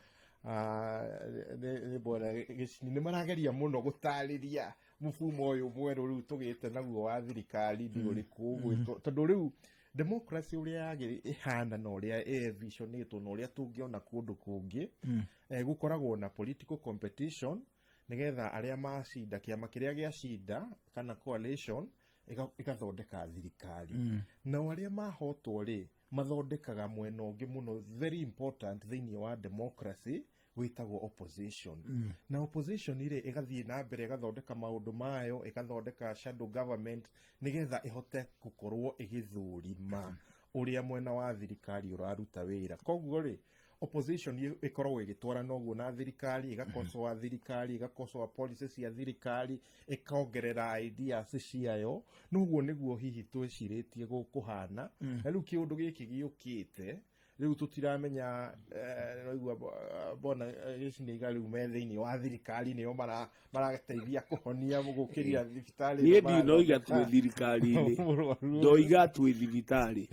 nĩ bwana Gĩcini nĩ marageria mũno gũtarĩria mũfumo ũyũ mwerũ rĩu tũgĩte naguo wa thirikari nĩ ũrĩkũ ũgwĩtwo, tondũ rĩu democracy ũrĩa ĩhana na ũrĩa ĩenvisionĩtwo na ũrĩa tũngĩona kũndũ kũngĩ, gũkoragwo na political competition nĩgetha arĩa macinda, kĩama kĩrĩa gĩacinda kana coalition. Ĩgathondeka thirikari. Nao arĩa mahotwo rĩ, mathondekaga mwena ũngĩ mũno very important thĩinĩ wa democracy wĩtagwo opposition. Na opposition rĩ, ĩgathiĩ na mbere ĩgathondeka maũndũ mayo, ĩgathondeka shadow government nĩgetha ĩhote gũkorwo ĩgĩthũrima ũrĩa mwena wa thirikari ũraruta wĩra. Koguo rĩ, opposition ĩkoragwo ĩgĩtwarana ũguo na thirikari, ĩgakosoa thirikari, ĩgakosoa policy cia thirikari, ĩkongerera ideas ciayo. Noguo nĩguo hihi twĩcirĩtie gũkũhana. Na rĩu kĩũndũ gĩkĩ gĩũkĩte rĩu tũtiramenya, naigua bona gĩciniga rĩu me thĩinĩ wa thirikari nĩo marateithia kũhonia gũkĩria thibitarĩ. Niĩ ndinoiga twĩ thirikari-inĩ, ndoiga twĩ thibitarĩ.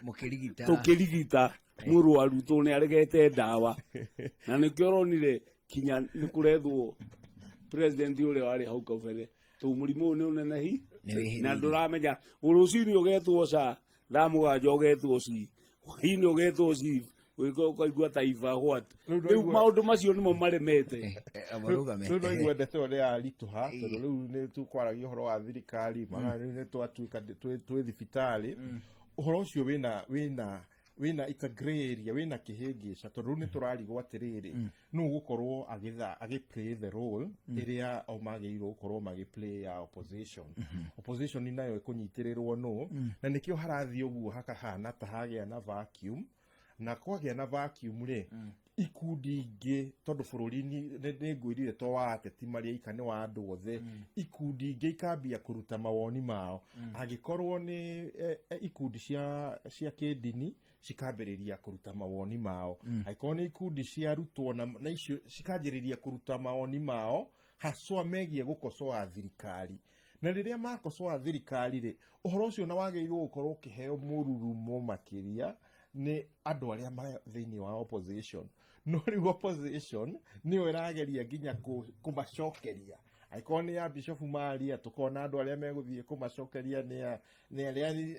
Mũkĩrigita. Tũkĩrigita mũrwaru tũ nĩ aregete ndawa, na nĩkĩo ũronire kinya nĩ kũrethwo president ũrĩa warĩ hau kabere, tũ mũrimũ ũyũ nĩ ũnenehi na ndũramenya rũcinĩ ũgetwo ca thaa 7, ũgetwo ci hwainĩ, ũgetwo ci ũkaigua ta iba what. Rĩu maũndũ macio nĩmo maremete. Rĩu no ndeto ĩyo nĩ yaritũha, tondũ rĩu nĩ tũkwaragia ũhoro wa thirikari mara rĩu nĩ twatuĩka twĩ thibitarĩ. Ũhoro ũcio wĩna it's a grey area, wĩna kĩhĩngĩca, tondũ rĩu nĩ tũrarigwo atĩrĩrĩ, nũ gũkorwo agĩtha agĩ-play the role ĩrĩa o magĩrĩirwo gũkorwo magĩ-play ya opposition. Opposition nayo ĩkũnyitĩrĩrwo nũ? Na nĩkĩo harathiĩ ũguo hakahana ta hagĩa na vacuum. Na kwagĩa na vacuum rĩ, ikundi ingĩ, tondũ bũrũri nĩ ngwĩrire to wa ateti marĩ aika, nĩ wa andũ othe, ikundi ingĩ ikambia kũruta mawoni mao. Angĩkorwo nĩ ikundi cia kĩndini, cikambĩrĩria kũruta mawoni mao. Angĩkorwo nĩ ikundi cia arutwo na icio, cikanjĩrĩria kũruta mawoni mao haswa megiĩ gũkosoa thirikari. Na rĩrĩa makosoa thirikari rĩ, ũhoro ũcio na wagĩrĩirwo gũkorwo ũkĩheo mũrurumo makĩria nĩ andũ arĩa marĩ thĩinĩ wa opposition. No rĩu opposition nĩyo ĩrageria nginya kũmacokeria. Angĩkorwo nĩ ya bishofu maria, tũkona andũ arĩa megũthiĩ kũmacokeria nĩ arĩa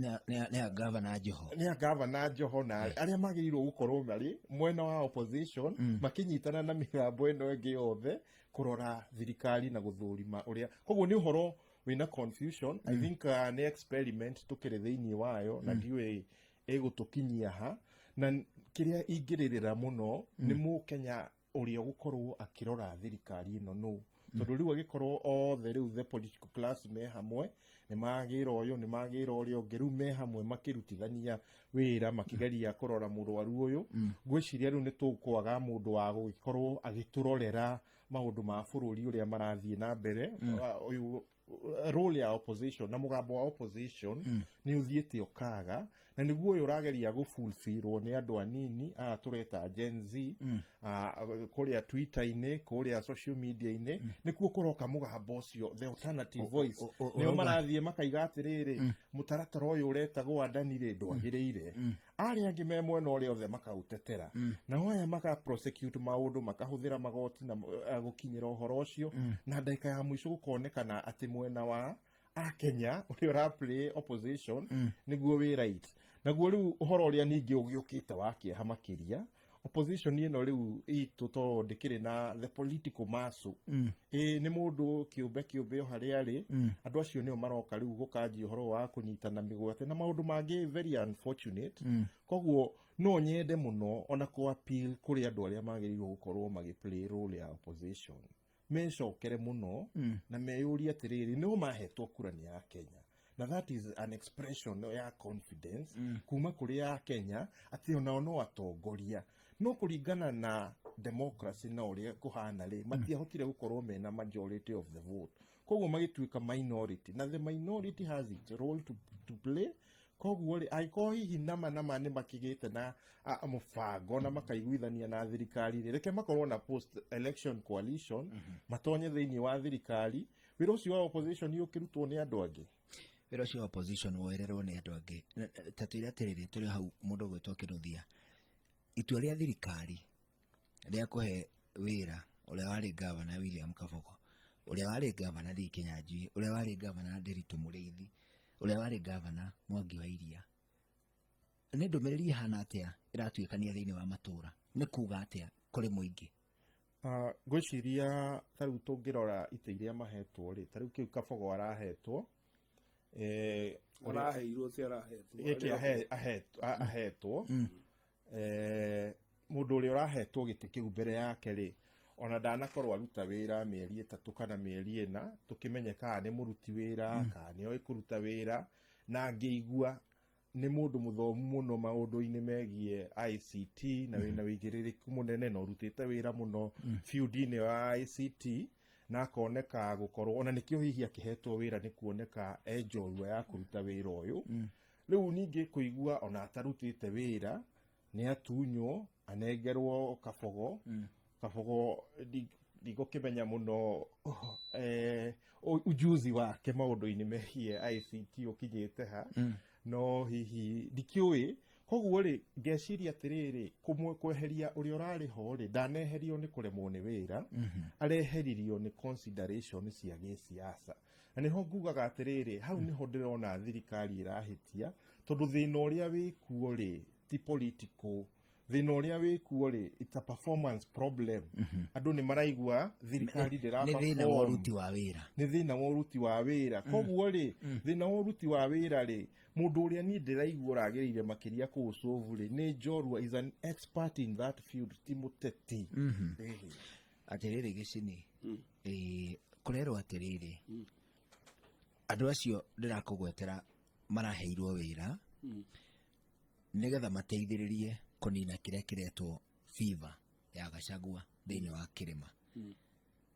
Nĩ a gavana Joho. Nĩ a gavana Joho na arĩa magĩrĩirwo gũkorwo marĩ mwena wa opposition, makĩnyitana na mĩgambo ĩno ĩngĩ yothe kũrora thirikari na gũthũrima ũrĩa. Koguo nĩ ũhoro wĩna confusion. I think nĩ experiment tũkĩrĩ thĩinĩ wayo na ndiũĩ ĩgũtũkinyia ha. Na kĩrĩa ingĩrĩrĩra mũno nĩ mũkenya ũrĩa ũgũkorwo akĩrora thirikari ĩno nũ, tondũ rĩu agĩkorwo othe rĩu the political class me hamwe, nĩ magĩra ũyũ, nĩ magĩra ũrĩa ũngĩ, rĩu me hamwe makĩrutithania wĩra makĩgeria kũrora mũrwaru ũyũ. Ngwĩciria rĩu nĩ tũkwaga mũndũ wa gũgĩkorwo agĩtũrorera maũndũ ma bũrũri ũrĩa marathiĩ na mbere. Ũyũ role ya opposition na mũgambo wa opposition nĩ ũthiĩte ũkaga, na nĩguo ũyũ ũrageria gũfulfillwo nĩ andũ anini aya tũreta Gen Z kũrĩa Twitter-inĩ, kũrĩa social media-inĩ. Nĩkuo kũroka mũgambo ũcio, the alternative voice. Nĩo marathiĩ makaiga atĩrĩrĩ, mũtaratara ũyũ ũretagwo Adani rĩ, ndwagĩrĩire. Arĩa angĩ me mwena ũrĩa othe makaũtetera, nao aya maka prosecute maũndũ, makahũthĩra magoti na gũkinyĩra ũhoro ũcio. Na ndagĩka ya mũico gũkonekana atĩ mwena wa akenya ũrĩa ũra play opposition nĩguo wĩ right. Naguo rĩu ũhoro ũrĩa ningĩ ũgĩũkĩte wa kĩeha makĩria, opposition ĩno rĩu itũ to ndĩkĩrĩ na the political muscle. Ĩ nĩ mũndũ kĩũmbe kĩũmbe o harĩa arĩ. Andũ acio nĩo maroka rĩu gũkanjia ũhoro wa kũnyitana mĩgwate na maũndũ mangĩ very unfortunate. Koguo no nyende mũno ona kũ appeal kũrĩ andũ arĩa magĩrĩirwo gũkorwo magĩ play role ya opposition, mecokere mũno na meyũrie atĩrĩrĩ, nĩo mahetwo kura nĩ ya Kenya, na that is an expression ya confidence kuma kũrĩ ya Kenya atĩ onao no atongoria. No kũringana na democracy na ũrĩa kũhana rĩ, matiahotire gũkorwo mena majority of the vote, koguo magĩtuĩka minority, na the minority has its role to play. Koguo rĩ, angĩkorwo hihi nama nĩ makĩgĩte na mũbango na makaiguithania na thirikari rĩ, reke makorwo na post election coalition, matonye thĩinĩ wa thirikari. Wĩra ũcio wa opposition ũkĩrutwo nĩ andũ angĩ. Wĩra ũcio wa opposition woererwo nĩ andũ angĩ. Ta twĩre atĩrĩrĩ, tũrĩ hau, mũndũ ũgwĩtwo Kĩnuthia, itua rĩa thirikari rĩa kũhe wĩra ũrĩa warĩ gavana William Kabogo, ũrĩa warĩ gavana Lee Kinyanjui, ũrĩa warĩ gavana Ndiritu Mũrĩithi, ũrĩa warĩ gavana Mwangi wa Iria, nĩ ndũmĩrĩri ĩhana atĩa ĩratuĩkania thĩinĩ wa matũũra? Nĩ kuga atĩa kũrĩ mũingĩ? Ah, ngwĩciria ta rĩu tũngĩrora itĩ iria mahetwo rĩ, ta rĩu kĩu Kabogo arahetwo, Araheirwo ti arahetwo. Gĩkĩ ahetwo, mũndũ ũrĩa ũrahetwo gĩtĩ kĩu mbere yake rĩ, ona ndanakorwo aruta wĩra mĩeri 3 kana mĩeri 4, tũkĩmenye kana nĩ mũruti wĩra, kana nĩ oĩ kũruta wĩra, na ngĩigua nĩ mũndũ mũthomu mũno maũndũ-inĩ megiĩ ICT, na wĩna wĩigĩrĩrĩku mũnene na ũrutĩte wĩra mũno field-inĩ wa ICT, na akoneka gũkorwo ona nĩkĩo hihi akĩhetwo wĩra nĩ kuoneka e njorua ya kũruta wĩra ũyũ. Rĩu ningĩ kũigua ona atarutĩte wĩra nĩ atunywo anengerwo Kabogo. Kabogo ndigũkĩmenya mũno ujuzi wake maũndũ-inĩ megiĩ ICT ũkinyĩte ha, no hihi ndikĩũĩ. Koguo rĩ, ngeciria atĩrĩrĩ, kweheria ũrĩa ũrarĩ ho rĩ, ndaneherio nĩ kũremwo nĩ wĩra, areheririo nĩ consideration cia gĩsiasa. Na nĩho ngugaga atĩrĩrĩ, hau nĩho ndĩrona thirikari ĩrahĩtia, tondũ thĩna ũrĩa wĩkuo rĩ ti political, thĩna ũrĩa wĩkuo rĩ, it's a performance problem. Andũ nĩ maraigua thirikari ndĩra Nĩ thĩna wa perform. ũruti wa wĩra. Nĩ thĩna wa ũruti wa wĩra. Koguo rĩ, thĩna wa ũruti wa wĩra rĩ, mũndũ ũrĩa niĩ ndĩraigua ũragĩrĩire makĩria kũũcovu rĩ, nĩ Njorua, is an expert in that field, ti mũteti. Atĩrĩrĩ Gĩcini, kũrerwo atĩrĩrĩ, andũ acio ndĩrakũgwetera maraheirwo wĩra nĩgetha mateithĩrĩrie kũnina kĩrĩa kĩretwo fever ya Gachagua thĩinĩ wa kĩrĩma.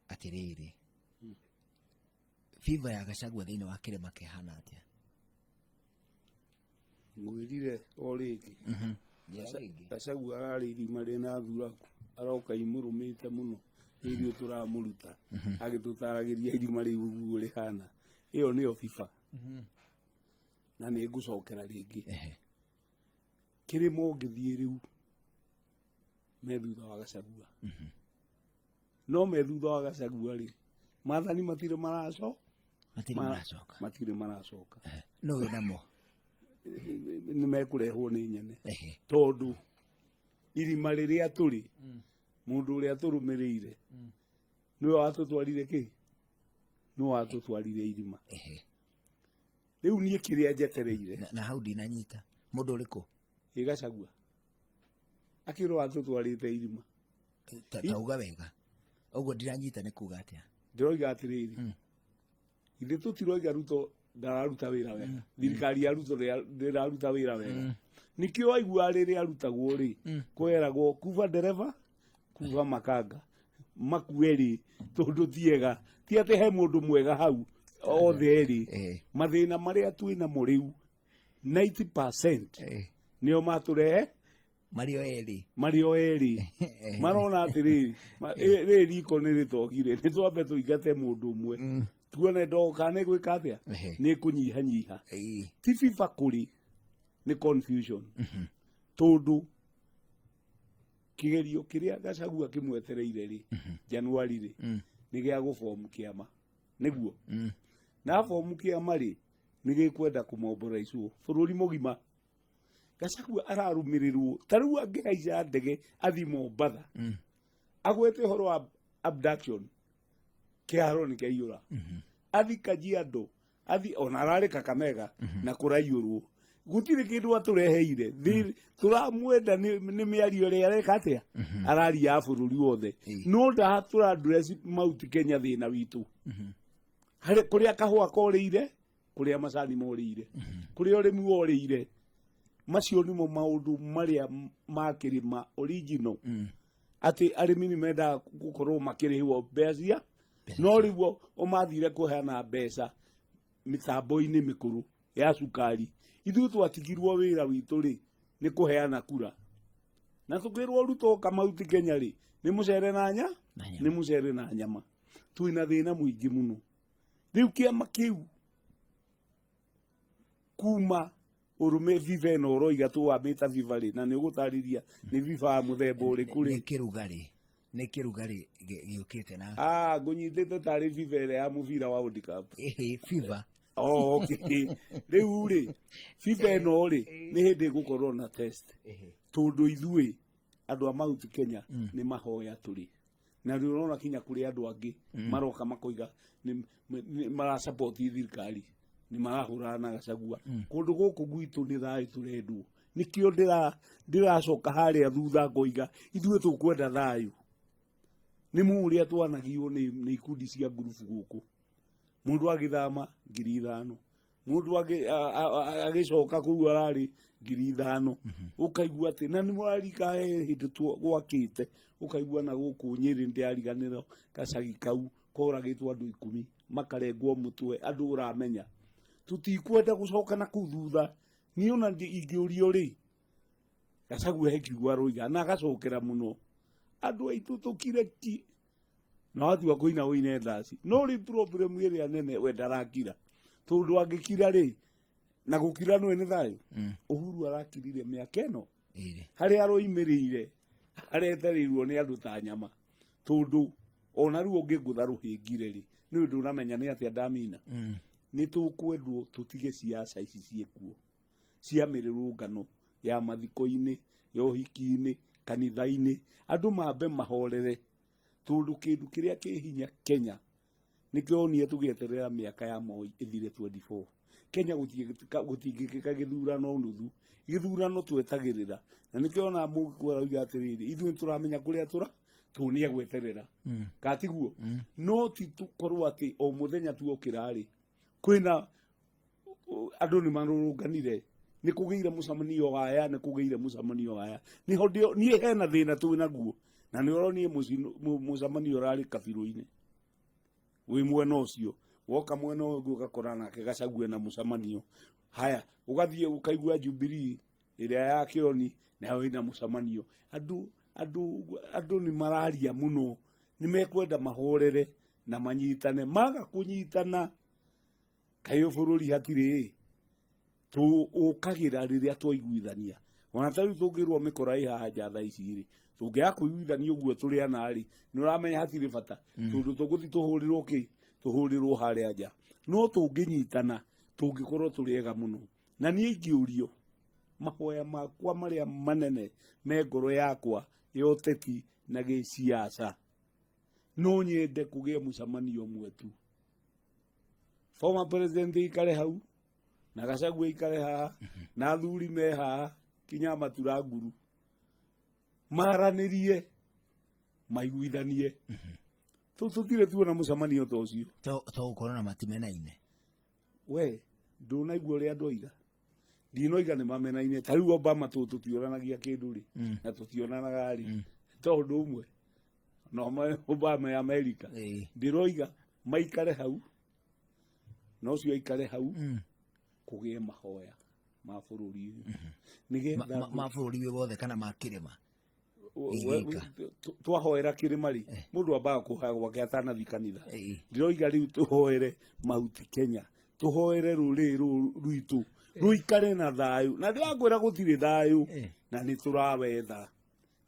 Atĩrĩrĩ, fever ya Gachagua thĩinĩ wa kĩrĩma kĩhana atĩa? Ngwĩrire o rĩngĩ. Njĩra rĩngĩ. Gachagua ararĩ irima rĩna thuraku, aroka imũrũmĩte mũno, nĩ ithuĩ tũramũruta, agĩtũtaragĩria irima rĩu ũguo rĩhana. Ĩyo nĩyo FIFA. Na nĩ ngũcokera rĩngĩ. Kĩrĩma ũngĩthiĩ rĩu me thutha wa Gachagua. No me thutha wa Gachagua rĩ, maathani matirĩ maraco-, Matirĩ maracoka. Matirĩ maracoka. No wĩ namo. Nĩ mekũrehwo nĩ nyene. Tondũ irima rĩrĩa tũrĩ, mũndũ ũrĩa tũrũmĩrĩire, nĩwe watũtwarire kĩ? Nĩwe watũtwarire irima. Rĩu niĩ kĩrĩa njetereire. Na hau ndinanyita. Mũndũ ũrĩkũ? Ĩ Gachagua. Akĩrwo atũtwarĩte irima. Tauga wega. Ũguo ndiranyita nĩ kuga atĩa? Ndĩroiga atĩrĩrĩ. Ithe tũtiroiga Ruto ndararuta wĩra wega. Thirikari ya Ruto ndĩraruta wĩra wega. Nĩkĩo waigua rĩrĩa arutagwo rĩ, kweragwo kuba ndereba, kuba makanga. Makue rĩ, tondũ ti ega. Ti atĩ he mũndũ mwega hau othe rĩ. Mathĩna marĩa twĩ namo rĩu, 90% nĩo matũrehe. Marĩ o erĩ. Marĩ o erĩ. Marona atĩrĩrĩ, rĩrĩ riko nĩ rĩtogire, nĩ twambe tũingate mũndũ ũmwe. Tuone ndoka nĩ gwĩka atĩa? Nĩ kũnyihanyiha. Ti FIFA kũrĩ, nĩ confusion. Tondũ kĩgerio kĩrĩa Gachagua kĩmwetereire rĩ, Januari rĩ, nĩ gĩa gũbomu kĩama. Nĩguo. Na bomu kĩama rĩ, nĩ gĩkwenda kũmomboraicwo bũrũri mũgima. Gachagua ararũmĩrĩrwo ta rĩu angĩhaica ndege athiĩ Mombatha, agwete ũhoro wa abduction, kĩharo nĩ kĩaiyũra. Athi Kajiado, athi ona ararĩ Kakamega na kũraiyũrwo, gũtirĩ kĩndũ atũreheire. Tũramwenda nĩ mĩario ĩrĩa areka atĩa, araria ya bũrũri wothe, no ndatũra address Mount Kenya thĩna witũ, harĩ kũrĩa kahũa korĩire, kũrĩa macani morĩire, kũrĩa ũrĩmi worĩire. Macio nĩmo maũndũ marĩa ma kĩrĩma original, atĩ arĩmi nĩ mendaga gũkorwo makĩrĩhwo mbeca, no rĩu o mathire kũheana mbeca mĩtambo-inĩ mĩkũrũ ya cukari. Ithuĩ twatigirwo wĩra witũ rĩ nĩ kũheana kura, na tũkĩrwo Ruto oka Mount Kenya rĩ nĩ mũcere na nya, nĩ mũcere na nyama. Twĩna thĩna mũingĩ mũno rĩu. Kĩama kĩu kuma ũrũme viva ĩno ũroiga tũwamĩta viva rĩ, na nĩ ũgũtarĩria nĩ viva ya mũthemba ũrĩkũ rĩ? Nĩ kĩrugarĩ, nĩ kĩrugarĩ gĩũkĩte na Ngũnyitĩte tarĩ viva ĩrĩa ya mũbira wa World Cup. Viva. Oh, okay. Rĩu rĩ, FIFA ĩno rĩ, nĩ hĩndĩ ĩgũkorwo na test, tondũ ithuĩ andũ a Mount Kenya nĩ mahoya tũrĩ. Na rĩu ũrona kinya kũrĩ andũ angĩ maroka makoiga nĩ marasupport thirikari, nĩ marahũrana na Gachagua. Kũndũ gũkũ gwitũ nĩ thayũ tũrendwo. Nĩkĩo ndĩracoka harĩa thutha ngoiga ithuĩ tũkwenda thayũ. Nĩ mũũ ũrĩa twanagio nĩ ikundi cia ngurubu gũkũ. Mũndũ agĩthama 5,000, mũndũ agĩcoka kũu ararĩ 5,000. Ũkaigua atĩ na nĩ mũrarika he hĩndĩ gwakĩte, ũkaigua na gũkũ Nyĩrĩ ndĩariganĩrwo gacagi kau koragĩtwo andũ 10 makarengwo mũtwe, andũ ũramenya. Tũtikwenda gũcoka na kũu thutha. Niĩ ona ingĩũrio rĩ, Gachagua he kiugo aroiga na agacokera mũno. Andũ aitũ tũkire ki na watua kũina ũine thaci. No rĩ problem ĩrĩa nene we ndarakira, tondũ angĩkira rĩ, na gũkira nĩwe nĩ thayũ. Uhuru arakirire mĩaka ĩno harĩa aroimĩrĩire aretereirwo nĩ andũ ta nyama, tondũ ona rĩu ũngĩngũtha rũhĩngire rĩ, nĩ ũndũ ũramenya nĩ atĩa ndamina. Nĩ tũkwendwo tũtige siasa ici ciĩkuo cia mĩrũrũngano ya mathiko-inĩ, ya ũhiki-inĩ, kanitha-inĩ. Andũ mambe mahorere, tondũ kĩndũ kĩrĩa kĩ hinya Kenya nĩkĩo onire tũgĩeterera mĩaka ya Moi ĩthire 24. Kenya gũtingĩkĩka gĩthurano nuthu, gĩthurano twetagĩrĩra. Na nĩkĩo ona Mũgĩkũyũ arauga atĩrĩrĩ, ithuĩ nĩtũramenya kũrĩa tũra tondũ nĩ egweterera. Ka tiguo? No ti tũkorwo atĩ o mũthenya tuokĩra rĩ, kwĩna andũ nĩ marũrũnganire, nĩ kũgĩire mũcemanio waya, nĩ kũgĩire mũcemanio waya. Nĩho niĩ hena thĩna twĩ naguo, na nĩ ũronire mũcemanio ũrarĩ kabirũ-inĩ wĩ mwena ũcio, woka mwena ũyũ ũngĩ ũgakora nake Gachagua na mũcemanio. Haya, ũgathiĩ ũkaigua Jubilee ĩrĩa ya Kĩoni nayo ĩna mũcemanio. Andũ nĩ mararia mũno, nĩ mekwenda mahorere na manyitane. Maga kũnyitana, kaĩ bũrũri hatirĩ, tũũkagĩra rĩrĩa twaiguithania. Ona ta rĩu tũngĩrwo mĩkora ĩ haha nja thaa ici rĩ, tũngĩaga kũiguithania ũguo tũrĩ ana rĩ, nĩ ũramenya hatirĩ bata, tondũ tũgũthiĩ tũhũrĩrwo kĩ, tũhũrĩrwo harĩa nja. No tũngĩnyitana, tũngĩkorwo tũrĩ ega mũno. Na niĩ ingĩũrio, mahoya makwa marĩa manene me ngoro yakwa ya ũteti na gĩciaca, no nyende kũgĩe mũcemanio ũmwe tu. Former president ikare hau, na Gachagua ikare haha, na athuri me haha, kinya matura nguru, maranĩrie, maiguithanie. Tũtirĩ tuona mũcemanio ta ũcio. To gũkorwo na matimenaine. We ndũnaigua ũrĩa andũ oiga? Ndinoiga nĩ mamenaine. Ta rĩu Obama tũtiũranagia kĩndũ rĩ, na tũtionanaga rĩ, to ũndũ ũmwe no Obama ya America. Ndĩroiga maikare hau, na ũcio aikare hau, kũgĩe mahoya ma bũrũri ũyũ. Nĩgetha Ma bũrũri wĩ wothe kana ma kĩrĩma? Twahoera kĩrĩma rĩ, mũndũ ambaga kũhoya gwake atanathi kanitha. Ndĩroiga rĩu tũhoere Mount Kenya, tũhoere rũrĩrĩ rũrũ rwitũ rũikare na thayũ. Na ndĩrakwĩra gũtirĩ thayũ, na nĩ tũrawetha.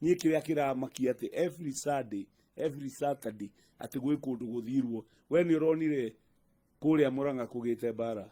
Niĩ kĩrĩa kĩramakia atĩ every Sunday, every Saturday atĩ gwĩ kũndũ gũthirwo. We nĩ ũronire kũrĩa Murang'a kũgĩte mbara,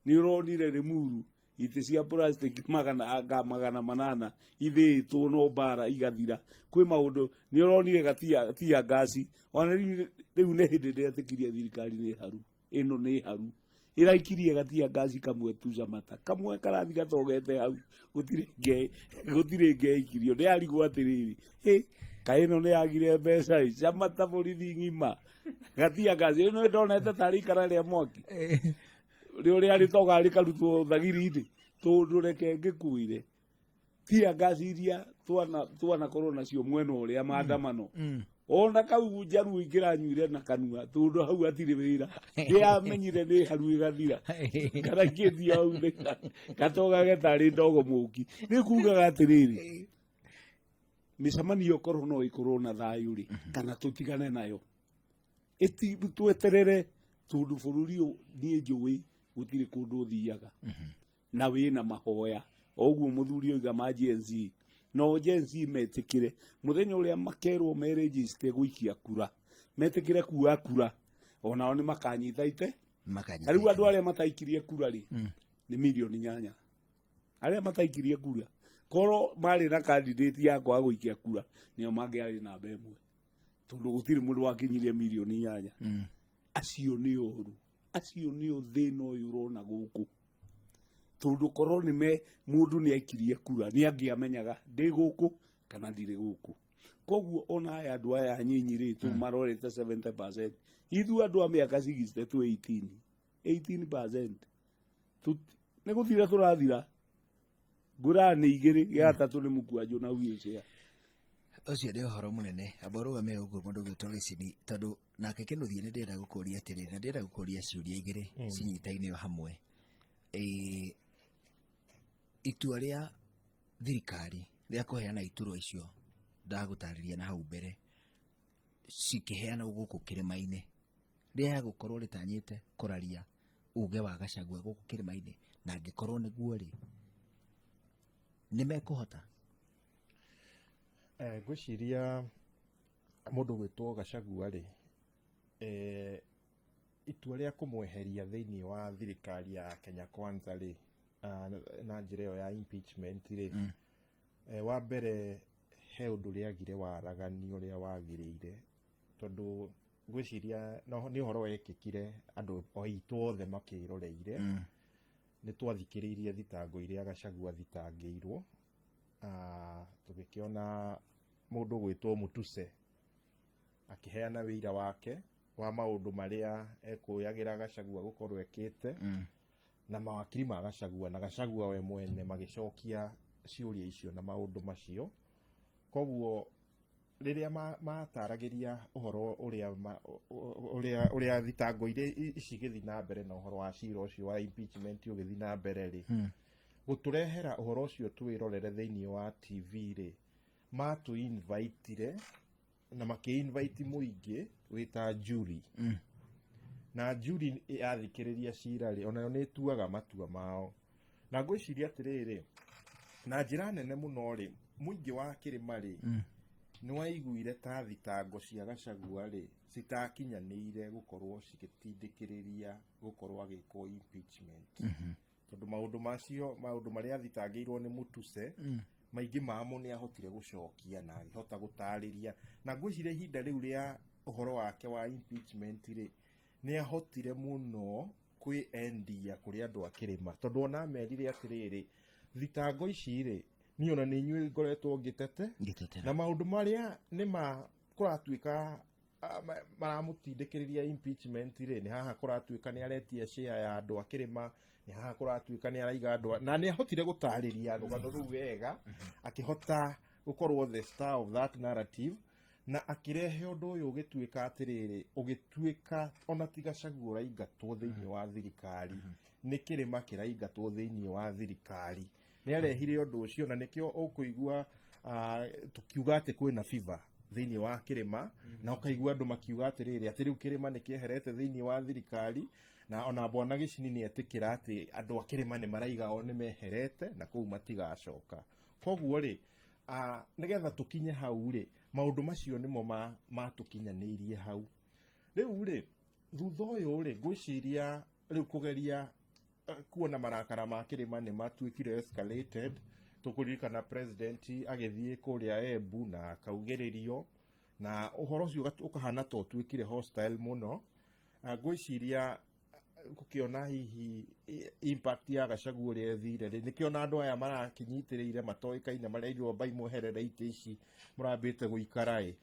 nĩ ũronire Limuru itĩ cia plastic anga 800 ithĩĩtwo no mbara igathira. Kwĩ maũndũ nĩ ũronire gatia tia ngasi. Ona rĩu nĩ hĩndĩ ndĩretĩkirie thirikari nĩ haru, ĩno nĩ haru ĩraikirie gatia ngasi kamwe tu Samata kamwe karathi gatogete hau, gũtirĩ ngeikirio. Ndĩrarigwo atĩrĩrĩ, hĩ kaĩ ĩno nĩ yagire mbeca ĩ, Samata borithi ng'ima gatia ngasi ĩno ndonete tarĩ ikara rĩa mwaki rĩ ũrĩa rĩtoga rĩkarutwo thagiri-inĩ. Tondũ reke ngĩkuire tia ngasi iria twanakorwo nacio mwena ũrĩa maandamano, ona kau njaruo ingĩranyuire na kanua, tondũ hau hatirĩ wĩra. Ndĩramenyire nĩ haru ĩgathira kana kĩthio hau gatoga getarĩ ndogo mũki. Nĩ kugaga atĩrĩrĩ, mĩcemanio korwo no ĩkorwo na thayũ rĩ, kana tũtigane nayo, ĩti tweterere, tondũ bũrũri ũyũ niĩ njũĩ gũtirĩ kũndũ ũthiaga na wĩna mahoya. O ũguo mũthuri oiga ma Gen Z, no Gen Z metĩkĩre mũthenya ũrĩa makerwo merejiste gũikia kura, metĩkĩre kuoya kura, onao nĩ makanyita ite. Makanyita Rĩu andũ itemi. arĩa mataikirie kura rĩ, nĩ 8 milioni arĩa mataikirie kura. Korwo marĩ na candidate ya kwaga gũikia kura, nĩo mangĩarĩ namba 1. Tondũ gũtirĩ mũndũ wakinyirie mirioni 8. Acio nĩ oru, acio nĩo thĩna ũyũ ũrona gũkũ, tondũ korwo nĩ me mũndũ nĩ aikirie kura, nĩ angĩamenyaga ndĩ gũkũ kana ndirĩ gũkũ. Koguo ona aya andũ aya anyinyi rĩ, tu marorete 70%, ithuĩ andũ a mĩaka 60 to 18, 18% nĩ gũthira tũrathira. Ngũraga nĩ igĩrĩ, gĩa gatatũ nĩ mũkwanjũ na wheelchair. Ũcio nĩ ũhoro mũnene. Amba ũrũgame ũguo, mũndũ ũgwĩtwo Gĩcini, tondũ nake Kĩnuthia nĩ ndĩrenda gũkũria atĩrĩrĩ, na ndĩrenda gũkũria ciũria igĩrĩ cinyitaine o hamwe. Itua rĩa thirikari rĩa kũheana iturwa icio ndagũtarĩria na hau mbere cikĩheanwo gũkũ kĩrĩma-inĩ, rĩa gũkorwo rĩtanyĩte kũraria uge wa Gachagua gũkũ kĩrĩma-inĩ, na angĩkorwo nĩguo rĩ, nĩ mekũhota? Ngwĩciria mũndũ gwĩtwo Gachagua rĩ, itua rĩa kũmweheria thĩinĩ wa thirikari ya Kenya Kwanza rĩ, na njĩra ĩyo ya impeachment rĩ, wa mbere he ũndũ rĩagire waragani ũrĩa wagĩrĩire, tondũ ngwĩciria no nĩ ũhoro wekĩkire andũ aitũ othe makĩroreire. Nĩ twathikĩrĩirie thitango iria Gachagua athitangĩirwo. Tũgĩkĩona mũndũ gwĩtwo Mutuse akĩheana wĩira wake wa maũndũ marĩa ekũyagĩra Gachagua gũkorwo ekĩte, na mawakiri ma Gachagua na Gachagua we mwene magĩcokia ciũria icio na maũndũ macio. Koguo rĩrĩa mataragĩria ũhoro ũrĩa ũrĩa thitango iria ici igĩthiĩ na mbere na ũhoro wa cira ũcio wa impeachment ũgĩthiĩ na mbere rĩ, gũtũrehera ũhoro ũcio twĩrorere thĩinĩ wa TV rĩ, matũ invitire na makĩ invite mũingĩ wĩta jury, na jury yathikĩrĩria cira rĩ, onayo nĩ ĩtuaga matua mao. Na ngwĩciria atĩrĩrĩ, na njĩra nene mũno rĩ, mũingĩ wa kĩrĩma rĩ, nĩ waiguire ta thitango cia Gachagua rĩ citakinyanĩire gũkorwo cigĩtindĩkĩrĩria gũkorwo agĩkwo impeachment, tondũ maũndũ macio, maũndũ marĩa athitangĩirwo nĩ Mutuse, maingĩ mamo nĩ ahotire gũcokia na agĩhota gũtarĩria. Na ngwĩciria ihinda rĩu rĩa ũhoro wake wa impeachment rĩ, nĩ ahotire mũno kwĩendia kũrĩ andũ a kĩrĩma, tondũ ona amerire atĩrĩrĩ, thitango ici rĩ, niĩ ona nĩ inyuĩ ngoretwo ngĩtete ngĩtetera na maũndũ marĩa nĩ ma kũratuĩka maramũtindĩkĩrĩria impeachment rĩ, nĩ haha kũratuĩka nĩ aretia share ya andũ a kĩrĩma, nĩ haha kũratuĩka nĩ araiga andũ na nĩ ahotire gũtarĩria rũgano rũu wega, akĩhota gũkorwo the star of that narrative, na akĩrehe ũndũ ũyũ ũgĩtuĩka atĩrĩrĩ, ũgĩtuĩka ona ti Gachagua ũraingatwo thĩinĩ wa thirikari, nĩ kĩrĩma kĩraingatwo thĩinĩ wa thirikari. Nĩ arehire ũndũ ũcio, na nĩkĩo ũkũigua tũkiuga atĩ kwĩna fever thĩinĩ wa kĩrĩma, na ũkaigua andũ makiuga atĩrĩrĩ, atĩ rĩu kĩrĩma nĩ kĩeherete thĩinĩ wa thirikari. Na ona bwana Gĩcini nĩ etĩkĩra atĩ andũ a kĩrĩma nĩ maraiga o nĩ meherete na kũu matigacoka. Koguo rĩ, nĩgetha tũkinye hau rĩ, maũndũ macio nĩmo matũkinyanĩirie hau. Rĩu rĩ, thutha ũyũ rĩ, ngwĩciria rĩu kũgeria kuona marakara ma kĩrĩma nĩ matuĩkire escalated. Tũkũririkana president agĩthiĩ kũrĩa Embu na akaugĩrĩrio, na ũhoro ũcio ũkahana ta ũtuĩkire hostile mũno. Ngwĩciria gũkĩona hihi impact ya Gachagua ũrĩa ĩthire rĩ, nĩkĩo na andũ aya marakĩnyitĩrĩire matoĩkaine marerirwo mbai mweherere itĩ ici mũrambĩte gũikara ĩ,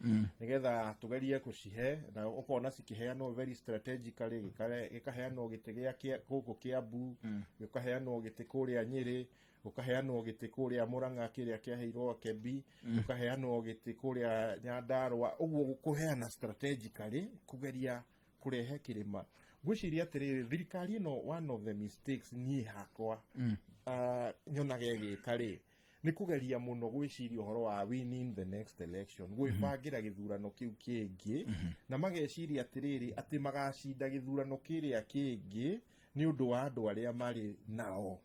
nĩgetha tũgerie gũcihe, na ũkona cikĩheanwo very strategically, gĩkaheanwo gĩtĩ gĩa gũkũ Kiambu, gĩkaheanwo gĩtĩ kũrĩa Nyĩrĩ, gũkaheanwo gĩtĩ kũrĩa Murang'a kĩrĩa kĩaheirwo Kebi, gũkaheanwo gĩtĩ kũrĩa Nyandarua, ũguo kũheana strategically kũgeria kũrehe kĩrĩma. Ngwĩciria atĩrĩrĩ, thirikari ĩno, one of the mistakes niĩ hakwa nyonaga ĩgĩka rĩ, nĩ kũgeria mũno gwĩciria ũhoro wa winning the next election, gwĩbangĩra gĩthurano kĩu kĩngĩ, na mageciria atĩrĩrĩ, atĩ magacinda gĩthurano kĩrĩa kĩngĩ nĩ ũndũ wa andũ arĩa marĩ nao.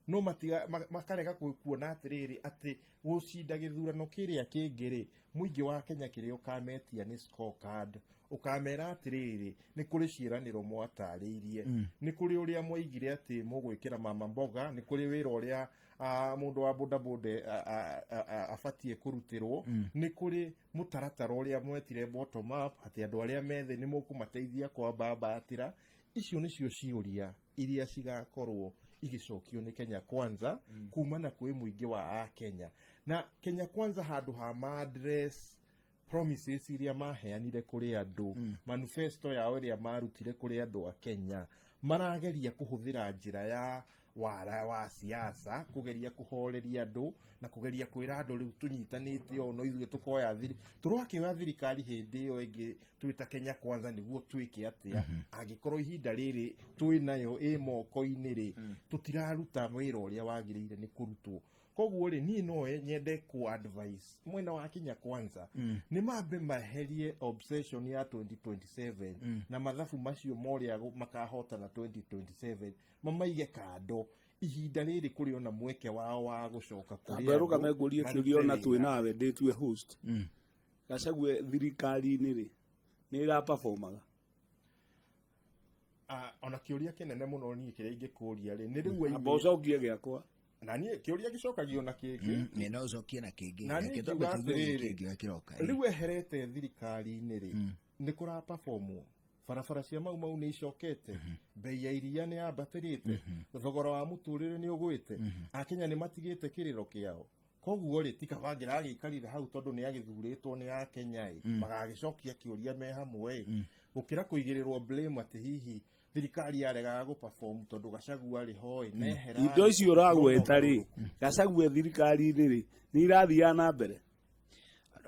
No matiga makarega kuona atĩrĩrĩ atĩ gũcinda gĩthurano kĩrĩa kĩngĩ rĩ, mũingĩ wa Kenya kĩrĩa ũkametia nĩ scorecard, ũkamera atĩrĩrĩ, nĩ kũrĩ ciĩranĩro mwatarĩirie, nĩ kũrĩ ũrĩa mwaigire atĩ mũgwĩkĩra mama mboga, nĩ kũrĩ wĩra ũrĩa mũndũ wa bodaboda abatiĩ kũrutĩrwo, nĩ kũrĩ mũtaratara ũrĩa mwetire bottom up atĩ andũ arĩa methĩ nĩ mũkũmateithia kwambambatĩra. Icio nĩcio ciũria iria cigakorwo igĩcokio nĩ Kenya Kwanza kumana kwĩ mũingĩ wa Akenya. Na Kenya Kwanza handũ ha ma-address promises iria maheanire kũrĩ andũ, manifesto yao ĩrĩa marutire kũrĩ andũ a Kenya, marageria kũhũthĩra njĩra ya wara wa siasa kũgeria kũhoreria andũ na kũgeria kwĩra andũ rĩu tũnyitanĩte ũũ no ithuĩ tũkoya thiri tũrakĩoya thirikari hĩndĩ ĩyo ĩngĩ twĩta Kenya Kwanza nĩguo twĩke atĩa, angĩkorwo ihinda rĩrĩ twĩ nayo ĩ moko-inĩ rĩ, tũtiraruta wĩra ũrĩa wagĩrĩire nĩ kũrutwo. Koguo rĩ, niĩ no nyende ku advice mwena wa Kenya Kwanza nĩ mambe maherie obsession ya 2027 na mathabu macio morĩa makahotana 2027, mamaige kando ihinda rĩrĩ kũrĩ ona mweke wao wa gũcoka kũrĩ Amba rũgame andũ, ngũrie marute kĩũria ona wĩra. Twĩ nawe ndĩtue host. Gachagua thirikari-inĩ rĩ, nĩ ĩraperformaga? Ah, ona kĩũria kĩnene mũno niĩ kĩrĩa ingĩkũria rĩ, nĩ rĩu Amba aimĩte ũcokie gĩakwa. Na niĩ kĩũria gĩcokagio na kĩngĩ. No ũcokie na kĩngĩ. Na niĩ Reke ngiuga twambe tũigue atĩrĩrĩ, kĩngĩ kĩroka. Rĩu eherete thirikari-inĩ rĩ, nĩ kũra performwo? Barabara cia Mau Mau nĩ icokete, bei ya iria nĩ yambatĩrĩte, thogora wa mũtũrĩre nĩ ũgwĩte, Akenya nĩ matigĩte kĩrĩro kĩao. Koguo rĩ, ti kaba angĩragĩikarire hau tondũ nĩ agĩthurĩtwo nĩ Akenya ĩ, magagĩcokia kĩũria me hamwe ĩ, gũkĩra kũigĩrĩrwo blame atĩ hihi thirikari yaregaga gũ-perform tondũ Gachagua arĩ ho ĩ, nehera Indo rĩ, icio ũragweta rĩ, no Gachagua thirikari-inĩ rĩ, nĩ irathiaga na mbere?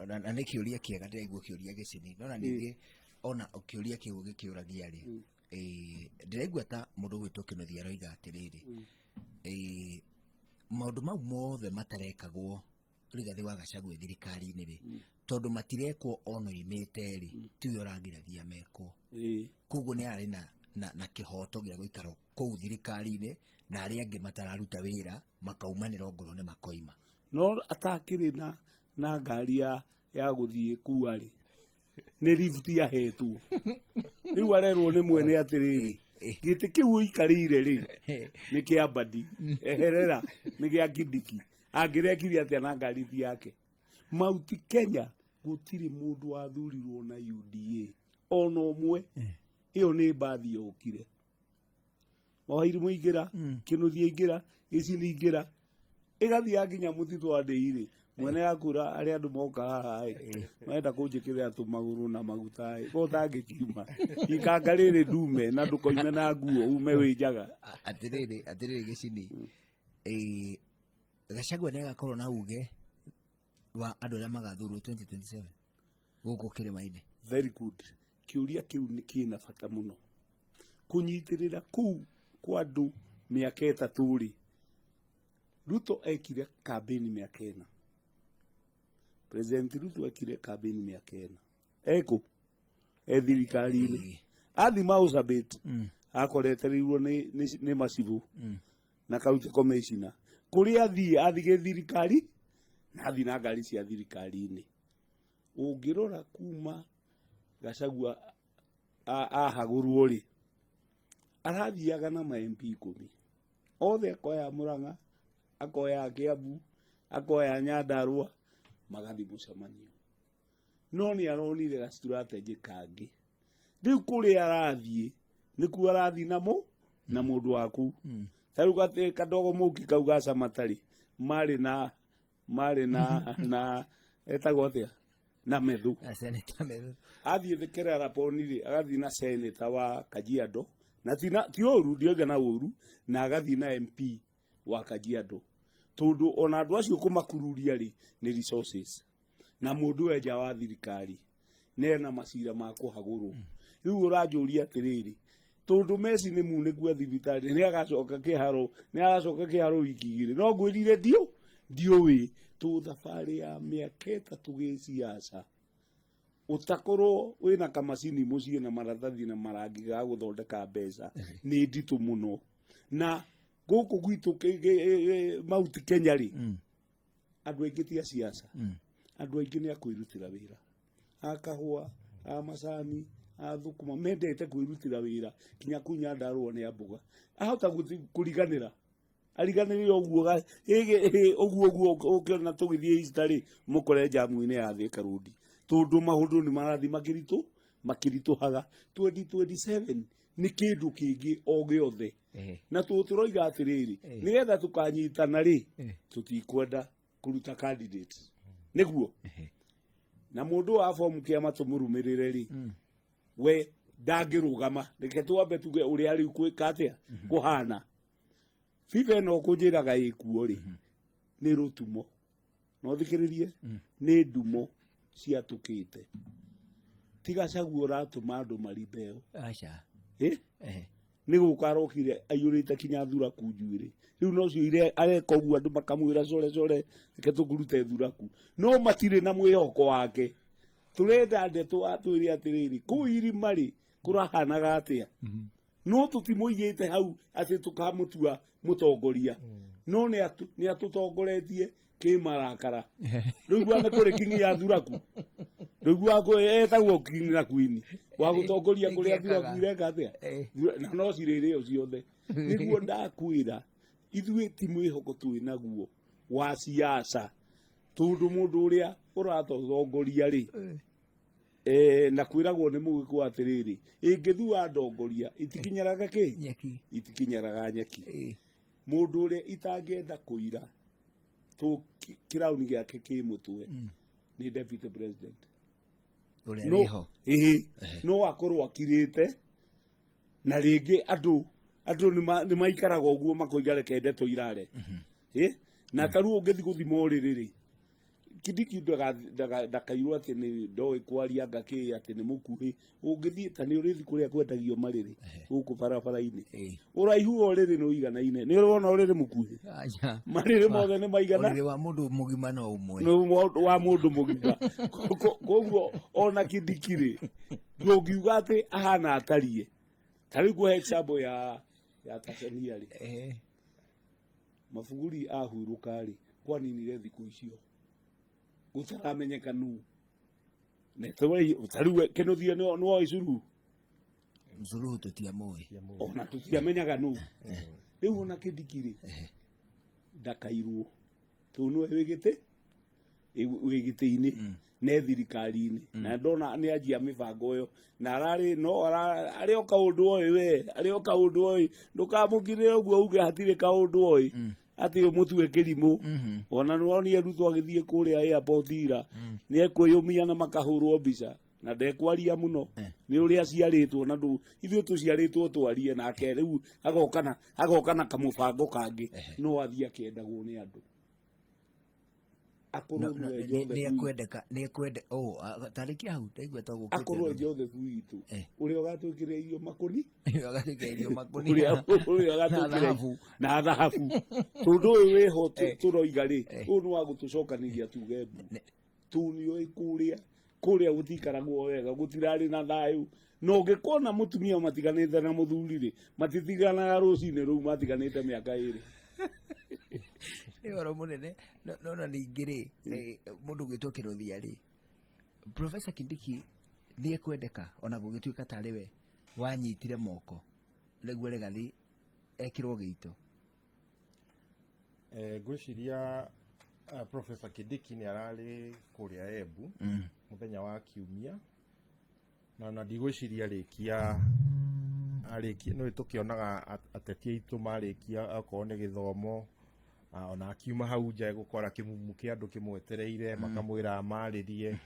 Na nĩ kĩũria kĩega, ndĩraigua kĩũria gĩcini nona ningĩ ona kĩũria kĩu gĩkĩũragia rĩ, ndĩraigua ta mũndũ ũgwĩtwo Kĩnuthia aroiga atĩrĩrĩ, maũndũ mau mothe matarekagwo Rigathĩ wa Gachagua thirikari-inĩ rĩ, tondũ matirekwo ona oimĩte rĩ, tiwe ũragiragia mekwo. Koguo nĩ arĩ na kĩhoto gĩa gũikara kũu thirikari-inĩ na arĩa angĩ matararuta wĩra makaumanĩra ongorwo nĩ makoima. No atakĩrĩ na ngari ya gũthiĩ kua rĩ, nĩ lift ahetwo. Rĩu arerwo nĩ mwene atĩrĩrĩ, gĩtĩ kĩu ũikarĩire rĩ, nĩ kĩa Mbadi, eherera, nĩ gĩa Kindiki. Angĩrekire atĩa na ngari ti yake? Mauti Kenya gũtirĩ mũndũ wathurirwo na UDA ona ũmwe. Ĩyo nĩ mbathi yokire. Wairimu ingĩra, Kĩnuthia ingĩra, Gĩcini ingĩra, ĩgathiĩ nginya mũtitũ wa Ndĩirĩ. Mwene akura arĩa andũ moka haha ĩ, marenda kũnjĩkĩrĩra tũmagũrũ na maguta ĩ, ko ũtangĩkiuma ikanga rĩrĩ ndume na ndũkoime na nguo ume wĩ njaga. Atĩrĩrĩ Gĩcini, Gachagua nĩ agakorwo na uge wa andũ arĩa magathurwo 2027 gũkũ kĩrĩma-inĩ? Very good. Kĩũria kĩu nĩ kĩna bata mũno. Kũnyitĩrĩra kũu kwa andũ mĩaka 3 rĩ, Ruto ekire kambĩni mĩaka 4. President Ruto ekire kambĩni mĩaka 4. Ekũ? E thirikari-inĩ. Athi Marsabit, akoretereirwo nĩ macibũ na county commissioner. Kũrĩa athiĩ, athiĩ thirikari na athiĩ na ngari cia thirikari-inĩ. Ũngĩrora kuma Gachagua ahagũrwo rĩ, arathiaga na ma MP 10 othe, akoya Murang'a, akoya Kiambu, akoya Nyandarua, magathiĩ mũcemanio. No nĩ aronire ga strategy kangĩ. Rĩu kũrĩa arathiĩ nĩkuo arathiĩ namo na mũndũ wa kũu. Ta rĩu kadogo mũki kau ga Samata rĩ, marĩ na etagwo atĩa, na Methu. Na Senator Methu. Athiĩ Keraraponi rĩ, agathiĩ na senator wa Kajiado, na ti ũru, ndioiga na ũru, na agathiĩ na MP wa Kajiado, tondũ ona andũ acio kũmakururia rĩ, nĩ resources, na mũndũ we nja wa thirikari nena macira ma kũhagũrwo. Rĩu ũranjũria atĩrĩrĩ, tondũ Messi nĩ munĩku thibitarĩ, nĩ agacoka kĩharo, nĩ aracoka kĩharo wiki 2? No ngwĩrire ndiũĩ tũ thabarĩ ya mĩaka 3 gĩciaca ũtakorwo wĩna kamacini mũciĩ na maratathi na marangi ga gũthondeka mbeca nĩ nditũ mũno. Na Gũkũ gwitũ Mount Kenya rĩ, andũ aingĩ ti a siasa, andũ aingĩ nĩ a kwĩrutĩra wĩra, a kahũa, a macani, a thũkũma, mendete kwĩrutĩra wĩra kinya kũu Nyandarũa nĩ a mboga. Ahota kũriganĩra, ariganĩre ũguo ũguo ũguo ũkĩona tũgĩthiĩ Easter rĩ, mũkore njamu-inĩ ya Thika Road, tondũ maũndũ nĩ marathiĩ makĩritũhaga. 2027 nĩ kĩndũ kĩngĩ o gĩothe. Na tũroiga atĩrĩrĩ, nĩgetha tũkanyitana rĩ, tũtikwenda kũruta candidate nĩguo na mũndũ wa bomu kĩama tũmũrũmĩrĩre rĩ, we ndangĩrũgama. Reke twambe tuge ũrĩa rĩu gwĩka atĩa kũhana. Biba ĩno ũkũnjĩraga ĩkuo rĩ, nĩ rũtumo, no thikĩrĩrie, nĩ ndumo ciatũkĩte. Tiga Gachagua ũratũma andũ marimbeo. Aca. Nĩ gũka arokire aiyũrĩte kinya thuraku njuĩrĩ. Rĩu nocio ire areka ũguo, andũ makamwĩra core core, reke tũkũrute thuraku, no matirĩ na mwĩhoko wake. Tũrenda ndeto atwĩre atĩrĩrĩ, kũu irima rĩ kũrahanaga atĩa, no tũtimũigĩte hau atĩ tũkamũtua mũtongoria, no nĩ atũtongoretie kĩmarakara. Rĩu nĩ kũrĩ kingi ya thuraku, rĩu etagwo king na queen wa gũtongoria kũrĩa thuraku ireka atĩa. Na no cirĩrĩo ciothe. Nĩguo ndakwĩra, ithuĩ ti mwĩhoko twĩ naguo wa siasa, tondũ mũndũ ũrĩa ũratũtongoria rĩ, na kwĩragwo nĩ mũgĩkũ atĩrĩrĩ, ĩngĩthua ndongoria itikinyaraga kĩ? Nyeki. Itikinyaraga nyeki. Mũndũ ũrĩa itangĩenda kũira tũ kĩrauni gĩake kĩ mũtwe nĩ deputy president. Ũrĩa wĩho. Ĩhĩ, no akorwo akirĩte na rĩngĩ andũ nĩ maikaraga ũguo makoiga reke ndeto irare. Na ta rĩu ũngĩthiĩ gũthima ũrĩrĩ rĩ, Kindiki ndakairwo atĩ nĩ ndoĩ kwaria ngakĩ atĩ nĩ mũkuhĩ. Ũngĩthiĩ ta nĩ ũrĩthiĩ kũrĩa kwendagio marĩrĩ gũkũ barabara-inĩ, ũraihu wa ũrĩrĩ nĩ ũiganaine. Nĩ ũrona ũrĩrĩ mũkuhĩ? Aca. Marĩrĩ mothe nĩ maigana. Ũrĩrĩ wa mũndũ mũgima no ũmwe. Nĩ wa mũndũ mũgima. Koguo ona Kindiki rĩ, ndũngiuga atĩ ahana atariĩ. Ta rĩu ngũhe example ya Tanzania rĩ, Mabuguri ahurũka rĩ, kwaninire thikũ icio gũtaramenyeka nũ. Ta rĩu Kĩnuthia nĩ woĩ Suluhu? Suluhu tũtiamũĩ. Ona tũtiamenyaga nũ. Rĩu ona Kindiki rĩ, ndakairwo tondũ nĩwe wĩ gĩtĩ wĩ gĩtĩ-inĩ ne thirikari-inĩ, na ndona nĩ anjia mĩbango ĩyo na ararĩ no arĩ o kaũndũ oĩ, we arĩ o kaũndũ oĩ. Ndũkamũkirĩre ũguo uge hatirĩ kaũndũ oĩ, atĩ ũmũtue kĩrimũ. Ona nĩ wonire Ruto agĩthiĩ kũrĩa airport ira, nĩ ekwĩyũmia na makahũrwo mbica na ndekwaria mũno. Nĩ ũrĩa aciarĩtwo na ndũ ithuĩ tũciarĩtwo twarie nake. Rĩu agoka na kamũbango kangĩ, no athiĩ akĩendagwo nĩ andũ akorwo nĩwe Nĩ Joseph. Ekwendeka, nĩ ekwende oh tarĩkia hau ndaigua ta gũkĩte. Akorwo Joseph witũ ũrĩa ũgatwĩkĩra irio makũni. Agatwĩkĩra makũnia. Ũrĩa Na ũgatwĩkĩra thahabu. Na thahabu, tondũ ũyũ wĩho tũroiga rĩ, ũyũ nĩ wa gũtũcokanĩria tuge mbu tondũ nĩũĩ kũrĩa kũrĩa gũtikaragwo wega, gũtirarĩ na thayũ. Na ũngĩkona mũtumia matiganĩte na mũthuri rĩ, matitiganaga rũcinĩ rũu, matiganĩte mĩaka 2. Nĩ ũhoro mũnene. No na ningĩ rĩ, mũndũ gwĩtwo Kĩrothia rĩ, Professor Kindiki nĩ ekwendeka ona gũgĩtuĩka tarĩ we wanyitire moko nĩguo Rigathi ekĩrwo gĩito? Ngwĩciria Professor Kindiki nĩ ararĩ kũrĩa Embu mũthenya wa kiumia, na ndigwĩciria arĩkia arĩkia nĩ tũkĩonaga ateti aitũ marĩkia okorwo nĩ gĩthomo, ona akiuma hau nja egũkora kĩmumu kĩa andũ kĩmwetereire, makamwĩra amarĩrie.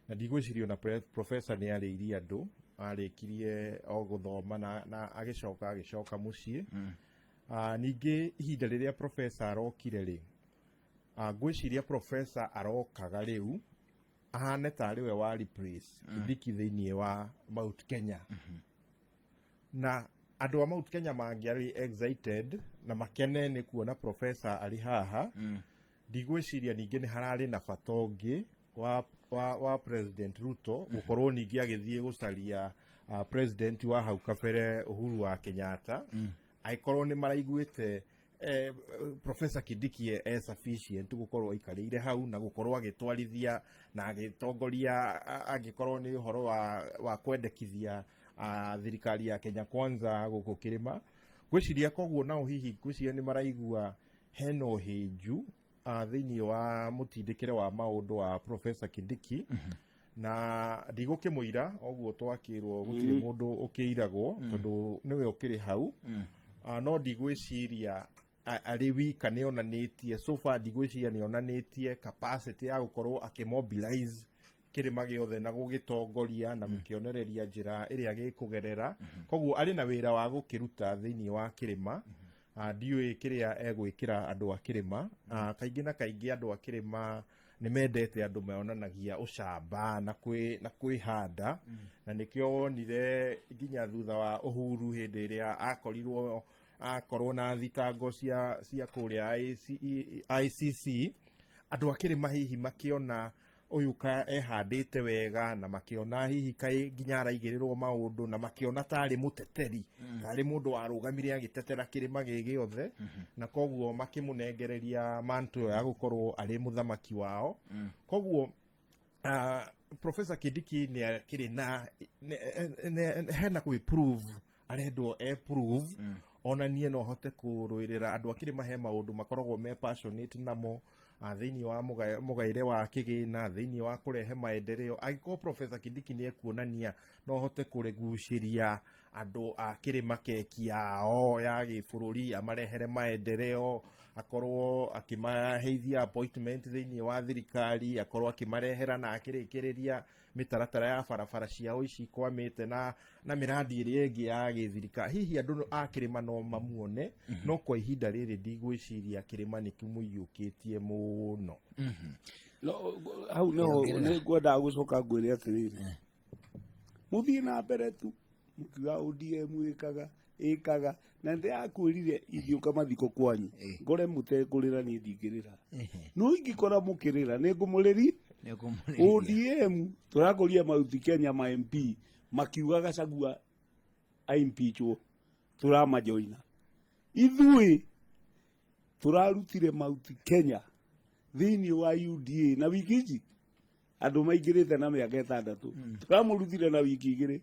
Na ndigwĩciria ona professor nĩ arĩirie andũ, arĩkirie o gũthoma na agĩcoka mũciĩ. Ningĩ ihinda rĩrĩa professor arokire rĩ, ngwĩciria professor arokaga rĩu ahane tarĩ we wa replace Kindiki thĩinĩ wa Mount Kenya, na andũ a Mount Kenya mangĩarĩ excited na makene nĩ kuona professor arĩ haha. Ndigwĩciria ningĩ nĩ hararĩ na bata ũngĩ wa President Ruto gũkorwo ningĩ agĩthiĩ gũcaria president wa hau kabere Uhuru wa Kenyatta, angĩkorwo nĩ maraiguĩte. Professor Kindiki e sufficient gũkorwo aikarĩire hau na gũkorwo agĩtwarithia na agĩtongoria, angĩkorwo nĩ ũhoro wa kwendekithia thirikari ya Kenya Kwanza gũkũ kĩrĩma. Ngwĩciria koguo nao hihi ngwĩciria nĩ maraigua hena ũhĩnju thĩinĩ wa mũtindĩkĩre wa maũndũ wa Professor Kindiki. Na ndigũkĩmũira ũguo twakĩrwo gũtirĩ mũndũ ũkĩiragwo tondũ nĩwe ũkĩrĩ hau. No ndigwĩciria arĩ wika nĩ onanĩtie, so far ndigwĩciria nĩ onanĩtie capacity ya gũkorwo akĩmobilize kĩrĩma gĩothe na gũgĩtongoria na gũkĩonereria njĩra ĩrĩa gĩkũgerera. Koguo arĩ na wĩra wa gũkĩruta thĩinĩ wa kĩrĩma. Ndiũĩ kĩrĩa egwĩkĩra andũ a kĩrĩma. Kaingĩ na kaingĩ andũ a kĩrĩma nĩ mendete andũ monanagia ũcamba na kwĩhanda, na nĩkĩo wonire nginya thutha wa Uhuru hĩndĩ ĩrĩa akorirwo akorwo na thitango cia kũrĩa ICC, andũ a kĩrĩma hihi makĩona ũyũ ka ehandĩte wega, na makĩona hihi kaĩ nginya araigĩrĩrwo maũndũ, na makĩona tarĩ mũteteri, tarĩ mũndũ warũgamire agĩtetera kĩrĩma gĩ gĩothe, na koguo makĩmũnengereria mantle ĩyo ya gũkorwo arĩ mũthamaki wao. Koguo Professor Kindiki nĩ akĩrĩ na hena kwĩ prove, arendwo e prove, onanie no ahote kũrũĩrĩra andũ a kĩrĩma. He maũndũ makoragwo me passionate namo thĩinĩ wa mũgaĩre wa kĩgĩna, thĩinĩ wa kũrehe maendeleo. Angĩkorwo Professor Kindiki nĩ ekuonania no ahote kũregucĩria andũ a kĩrĩma keki yao ya gĩbũrũri, amarehere maendeleo, akorwo akĩmaheithia appointment thĩinĩ wa thirikari, akorwo akĩmarehera na akĩrĩkĩrĩria mĩtaratara ya barabara ciao ici ikwamĩte na mĩrandi ĩrĩa ĩngĩ ya gĩthirikari, hihi andũ a kĩrĩma no mamuone. No kwa ihinda rĩrĩ ndigwĩciria kĩrĩma nĩ kĩmũiyũkĩtie mũno. No hau niho nĩ ngwendaga gũcoka ngwĩre atĩrĩrĩ, mũthiĩ na mbere tu mũkiuga ODM ĩkaga na ndĩrakwĩrire ingĩũka mathiko kwanyu ngore mũtekũrĩra, niĩ ndingĩrĩra, no ingĩkora mũkĩrĩra nĩ ngũmũrĩri. ODM tũrakũria Mount Kenya ma MP makiuga Gachagua aimpeachwo, tũramajoina. Ithuĩ tũrarutire Mount Kenya thĩinĩ wa UDA na wiki ici andũ maingĩrĩte na mĩaka 6, tũramũrutire na wiki 2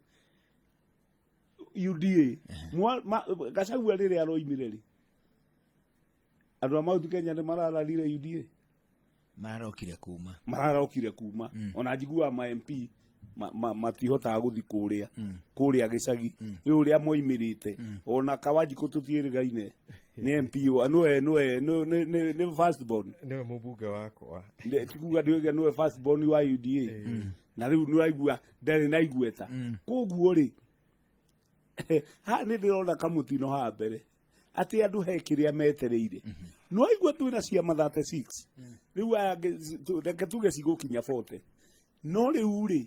UDA. Gachagua rĩrĩa aroimire rĩ, andũ a Mount Kenya nĩ marararire UDA. Mararokire kuma. Mararokire kuma. Ona njiguaga ma MP matihotaga gũthi kũrĩa gĩcagi nĩ ũrĩa moimĩrĩte. Ona Kawanjikũ tũtiĩrĩgaine nĩ MP wa nĩwe nĩ first born. Nĩwe mũmbunge wakwa. Tikuga ndiũiga nĩwe first born wa UDA, na rĩu nĩwaigua ndarĩ na igweta. Koguo rĩ, haha nĩ ndĩrona kamũtino haha mbere atĩ andũ he kĩrĩa metereire. No aigua twĩna ciama 36 rĩu, aya angĩ reke tuge cigũkinya 40, no rĩu rĩ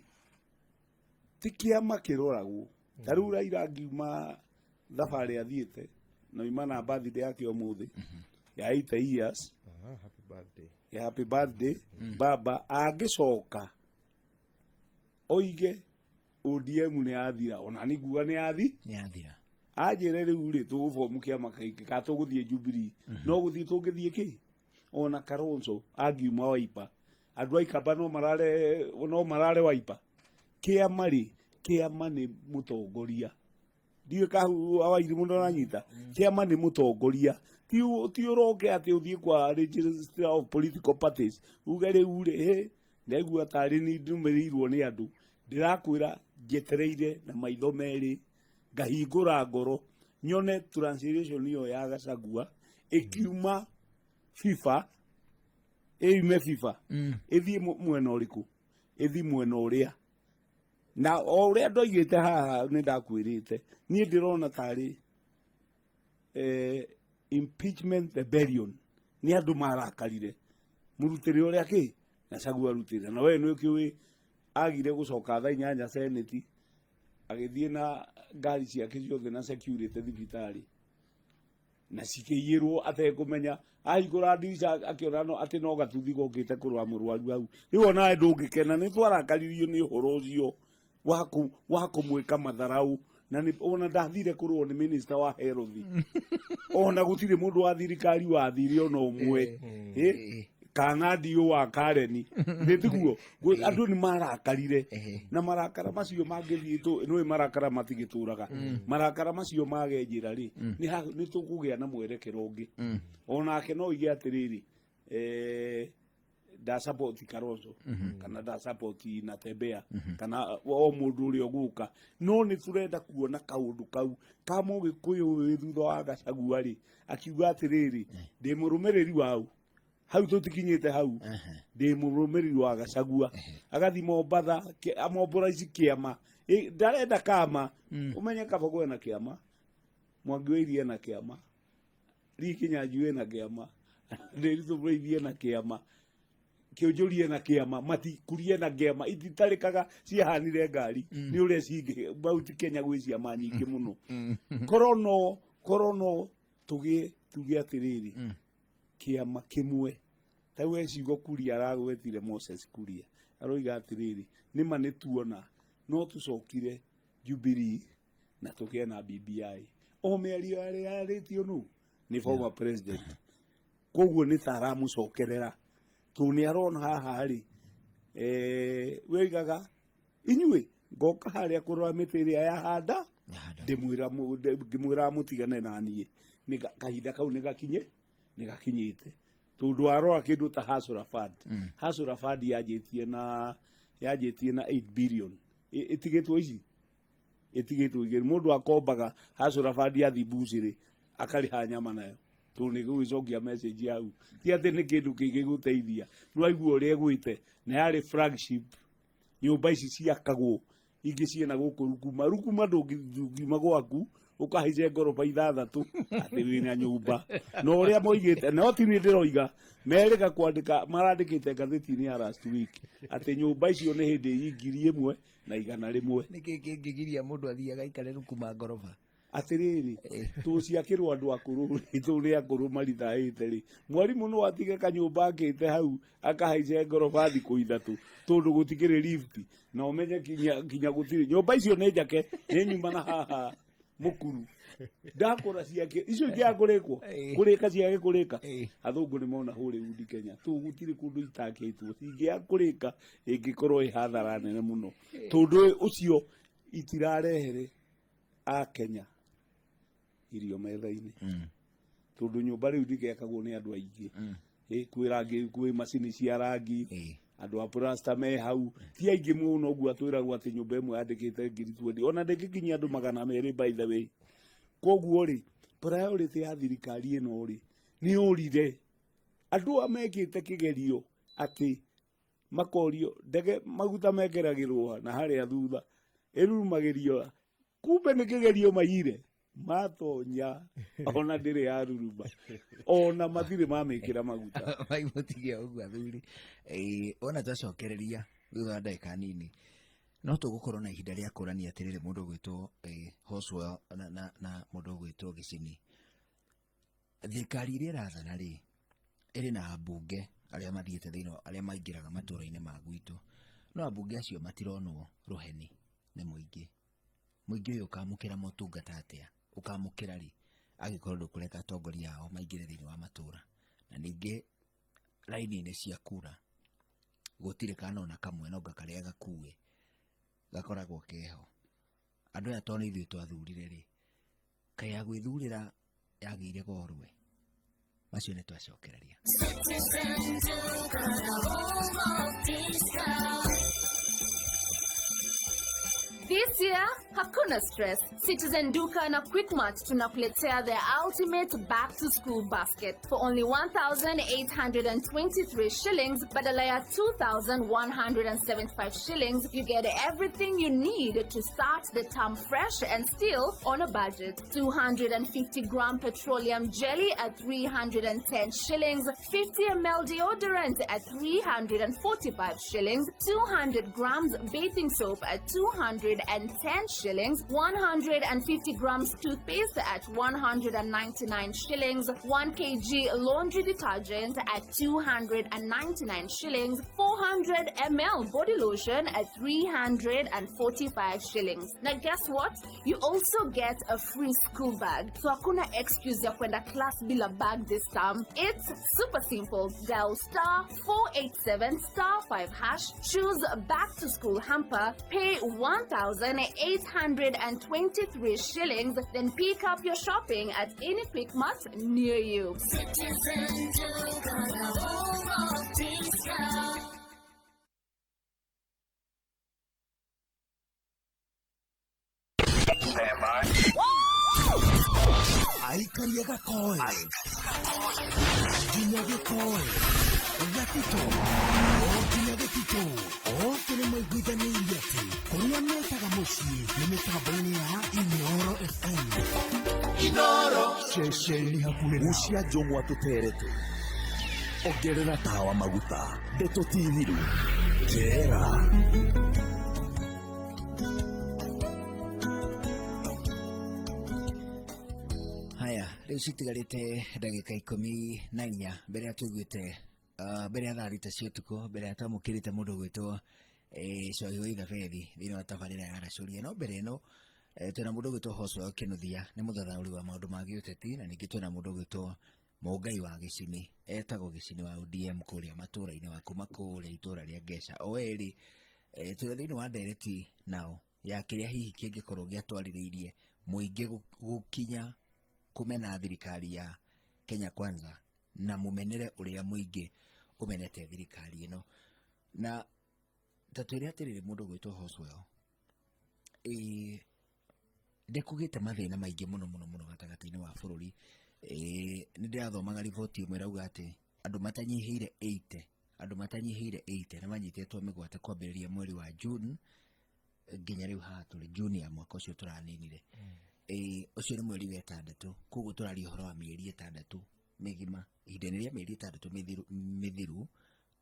ti kĩama kĩroragwo. Ta rĩu Raila angiuma thabarĩ athiĩte na oima na birthday yake ũmũthĩ ya 80 years. Ah, happy birthday. Ya happy birthday baba. Angĩcoka oige ODM nĩ yathira, ona nĩ nguga nĩ yathi Nĩ yathira. Anjĩre rĩu rĩ, tũgũbomu kĩama kĩngĩ ka tũgũthiĩ Jubilee, no gũthiĩ tũngĩthiĩ kĩ. Ona Kalonzo angiuma Wiper, andũ a Ikamba no marare Wiper. Kĩama rĩ, kĩama nĩ mũtongoria. Ndiũĩ kahu awairi mũndũ aranyita. Kĩama nĩ mũtongoria, ti ũroke atĩ ũthiĩ kwa registrar of political parties uge rĩu rĩ, hĩ ndaigua tarĩ ni ndũmĩrĩirwo nĩ andũ. Ndĩrakwĩra njetereire na maitho merĩ, ngahingũra ngoro nyone translation ĩyo ya Gachagua ĩkiuma FIFA, ĩume FIFA ĩthiĩ mwena ũrĩkũ, ĩthiĩ mwena ũrĩa na o ũrĩa ndoigĩte haha. Nĩ ndakwĩrĩte niĩ ndĩrona tarĩ impeachment rebellion, nĩ andũ marakarire mũrutĩre ũrĩa kĩ Gachagua arutĩre. Na we nĩ ũkĩũĩ agire gũcoka thaa 8 senate, agĩthiĩ na ngari ciake ciothe na security thibitarĩ na cikĩiyĩrwo atekũmenya. Ahingũra ndirica akĩona no, atĩ no gatuthi gokĩte kũrora mũrwaru hau. Rĩu onawe ndũngĩkena, nĩ twarakaririo nĩ ũhoro ũcio wa kũmwĩka matharau. Na nĩ ona ndathire kũrũo nĩ minister wa health, ona gũtirĩ mũndũ wa thirikari wathire ona ũmwe. Kana ndiũ wa Kareni nĩ tiguo. Andũ nĩ marakarire, na marakara macio mangĩthiĩ nĩũĩ marakara matigĩtũraga. Marakara macio mage njĩra rĩ, nĩ tũkũgĩa na mwerekero ũngĩ. Onake no ige atĩrĩrĩ, nda support Kalonzo kana nda support Natembeya kana o mũndũ ũrĩa ũgũka, no nĩ tũrenda kuona kaũndũ kau ka Mũgĩkũyũ wĩ thutha wa Gachagua rĩ, akiuga atĩrĩrĩ, ndĩ mũrũmĩrĩri wau hau, tũtikinyĩte hau, ndĩ mũrũmĩrĩri wa Gachagua, agathi Mombatha amombora ici kĩama. Ndarenda kama ũmenye Kabogo ena kĩama, Mwangi wa Iria ena kĩama, Lee Kinyanjui ena kĩama, Ndiritu Mũrĩithi ena kĩama, Kĩũnjũri ena kĩama, Matikuria ena kĩama, ititarĩkaga ciahanire ngari nĩ ũrĩa cingĩ Mount Kenya gwĩ ciama nyingĩ mũno. Korwo no tũgĩe tuge atĩrĩrĩ, kĩama kĩmwe ta we ciugo Kuria aragwetire, Moses Kuria aroiga atĩrĩrĩ, nĩma nĩ tuona no tũcokire Jubilee na tũgĩe na BBI, o mĩario yarĩ yarĩtio nũ nĩ former president, koguo nĩ ta aramũcokerera tondũ nĩ arona haha rĩ, wĩigaga inyuĩ ngoka harĩa kũrora mĩtĩ ĩrĩa yahanda ndĩmwĩra ngĩmwĩra mũtigane na niĩ. Nĩ kahinda kau nĩ gakinye, nĩ gakinyĩte, tondũ warora kĩndũ ta Hustler Fund, Hustler Fund yanjĩtie na 8 billion. Ĩtigĩtwo ici ĩtigĩtwo igĩrĩ. Mũndũ akombaga Hustler Fund yathi mbucĩrĩ akarĩha nyama nayo, tondũ nĩ gũgĩcokia message hau, ti atĩ nĩ kĩndũ kĩngĩgũteithia. Nĩwaigua ũrĩa ĩgwĩte na yarĩ flagship nyũmba ici ciakagwo ingĩ ciĩna gũkũ Rukuma. Rukuma ndũngiuma gwaku ũkahaice ngoroba ithathatũ atĩ wĩna nyũmba na ũrĩa moigĩte. No ti niĩ ndĩroiga, merĩga kwandĩka, marandĩkĩte ngathĩti-inĩ ya last week atĩ nyũmba icio nĩ hĩndĩ 1,100. Nĩkĩ kĩngĩgiria mũndũ athiĩ agaikare Rukuma ngoroba? Atĩrĩrĩ, tũciakĩrwo andũ akũrũ rĩ, tũ nĩ akũrũ marithaĩte rĩ, mwarimũ no atige kanyũmba akĩte hau akahaice ngoroba thikũ 3 tondũ gũtikĩrĩ lift, na ũmenye kinya gũtirĩ nyũmba icio nĩ njake nĩ nyuma na haha mũkuru ndakũra ciake icio ingĩaga kũrĩkwo kũrĩka ciage kũrĩka. Athũngũ nĩ mona Hollywood Kenya tũ gũtirĩ kũndũ itakĩtwo, cingĩaga kũrĩka ĩngĩkorwo ĩ hathara nene mũno, tondũ ũcio itirarehere a Kenya irio metha-inĩ, tondũ nyũmba rĩu ndĩgĩakagwo nĩ andũ aingĩ. Kwĩ rangi, kwĩ macini cia rangi, andũ a plasta me hau ti aingĩ mũno ũguo atwĩragwo atĩ nyũmba ĩmwe yandĩkĩte 20,000, ona ndĩngĩkinyia andũ 200, by the way. Koguo rĩ, priority ya thirikari ĩno rĩ nĩ ũrire andũ a mekĩte kĩgerio atĩ makorio ndege maguta mekĩragĩrwo ha na harĩa thutha ĩrurumagĩrio, kumbe nĩ kĩgerio maiyire matonya, ona ndĩrĩ yaruruma, ona matirĩ mamĩkĩra maguta. Maimũtige ũguo athuri. Ona twacokereria thutha wa ndagĩka nini no tũgũkorwo na ihinda rĩa kũrania atĩrĩrĩ, mũndũ ũgwĩtwo Hoswell na mũndũ ũgwĩtwo Gĩcini, thirikari ĩrĩa ĩrathana rĩ ĩrĩ na ambunge arĩa mathiĩte thĩinĩ arĩa maingĩraga matũũra-inĩ ma gwitũ, no ambunge acio matironwo rũheni nĩ mũingĩ. Mũingĩ ũyũ ũkamũkĩra motungata atĩa? Ũkamũkĩra rĩ angĩkorwo ndũkũreka atongoria ao maingĩre thĩinĩ wa matũũra? Na ningĩ raini-inĩ cia kura gũtirĩ kana ona kamwe no karĩa gakue gakoragwo keho. Andũ aya tondũ nĩ ithuĩ twathurire rĩ, kaĩ ya gwĩthurĩra yagĩire goro? Macio nĩ twacokereria. Citizen Duka, the home of discount. This year, hakuna stress. Citizen Duka na Quickmart tunakuletea the ultimate back to school basket for only 1,823 shillings badala ya 2,175 shillings. You get everything you need to start the term fresh and still on a budget. 250 gram petroleum jelly at 310 shillings, 50 ml deodorant at 345 shillings, 200 grams bathing soap at 200. 210 shillings, 150 grams toothpaste at 199 shillings, 1 kg laundry detergent at 299 shillings, 400 ml body lotion at 345 shillings. Now guess what? You also get a free school bag. So hakuna excuse ya kwenda class bila bag this term. It's super simple. Dial star 487 star 5 hash, choose back to school hamper, pay 1,823 shillings, then pick up your shopping at any Quick Mart near you. Citizen Duka, the home of discount. Aikaria gakoe nginya gĩkoe gatito o nginya gĩtito othe nĩ maiguithanĩirie atĩ kũrĩa metaga mũciĩ nĩ mĩtambo-inĩ ya Inooro FM. Inooro, ceceni hakuhĩ. Gucia njũng'wa tũterete, ongerera tawa maguta, ndeto ti thiru, njera. Haya, rĩu citigarĩte ndagĩka 14 mbere ya tũiguĩte, mbere ya thaa thita cia ũtukũ, mbere ya twamũkĩrĩte mũndũ ũgwĩtwo Cohi wa Ithabethi thĩinĩ wa tabarĩra ya Aracũria. No mbere ĩno, twĩna mũndũ ũgwĩtwo Hoswell Kĩnuthia, nĩ mũthathaũri wa maũndũ ma gĩũteti, na ningĩ twĩna mũndũ ũgwĩtwo Mũngai wa Gĩcini, etagwo Gĩcini wa ODM kũrĩa matũũra-inĩ wa kuma kũrĩa itũũra rĩa Ngeca. O erĩ, twĩna thĩinĩ wa ndereti nao ya kĩrĩa hihi kĩngĩkorwo gĩatwarĩrĩirie mũingĩ gũkinya kũmena thirikari ya Kenya Kwanza na mũmenere ũrĩa mũingĩ ũmenete thirikari ĩno. Na ta twĩre atĩrĩrĩ, mũndũ ũgwĩtwo Hoswell, ndĩkũgĩte mathĩna maingĩ mũno mũno mũno gatagatĩ-inĩ wa bũrũri. Nĩ ndĩrathomaga riboti ĩmwe ĩrauga atĩ andũ matanyihĩire 80, andũ matanyihĩire 80 nĩ manyitĩtwo mĩgwate kwambĩrĩria mweri wa June nginya rĩu haha tũrĩ June ya mwaka ũcio tũraninire. Ũcio nĩ mweri wa ĩtandatũ, koguo tũraria ũhoro wa mĩeri ĩtandatũ mĩgima. Ihinda-inĩ rĩa mĩeri ĩtandatũ mĩthiru,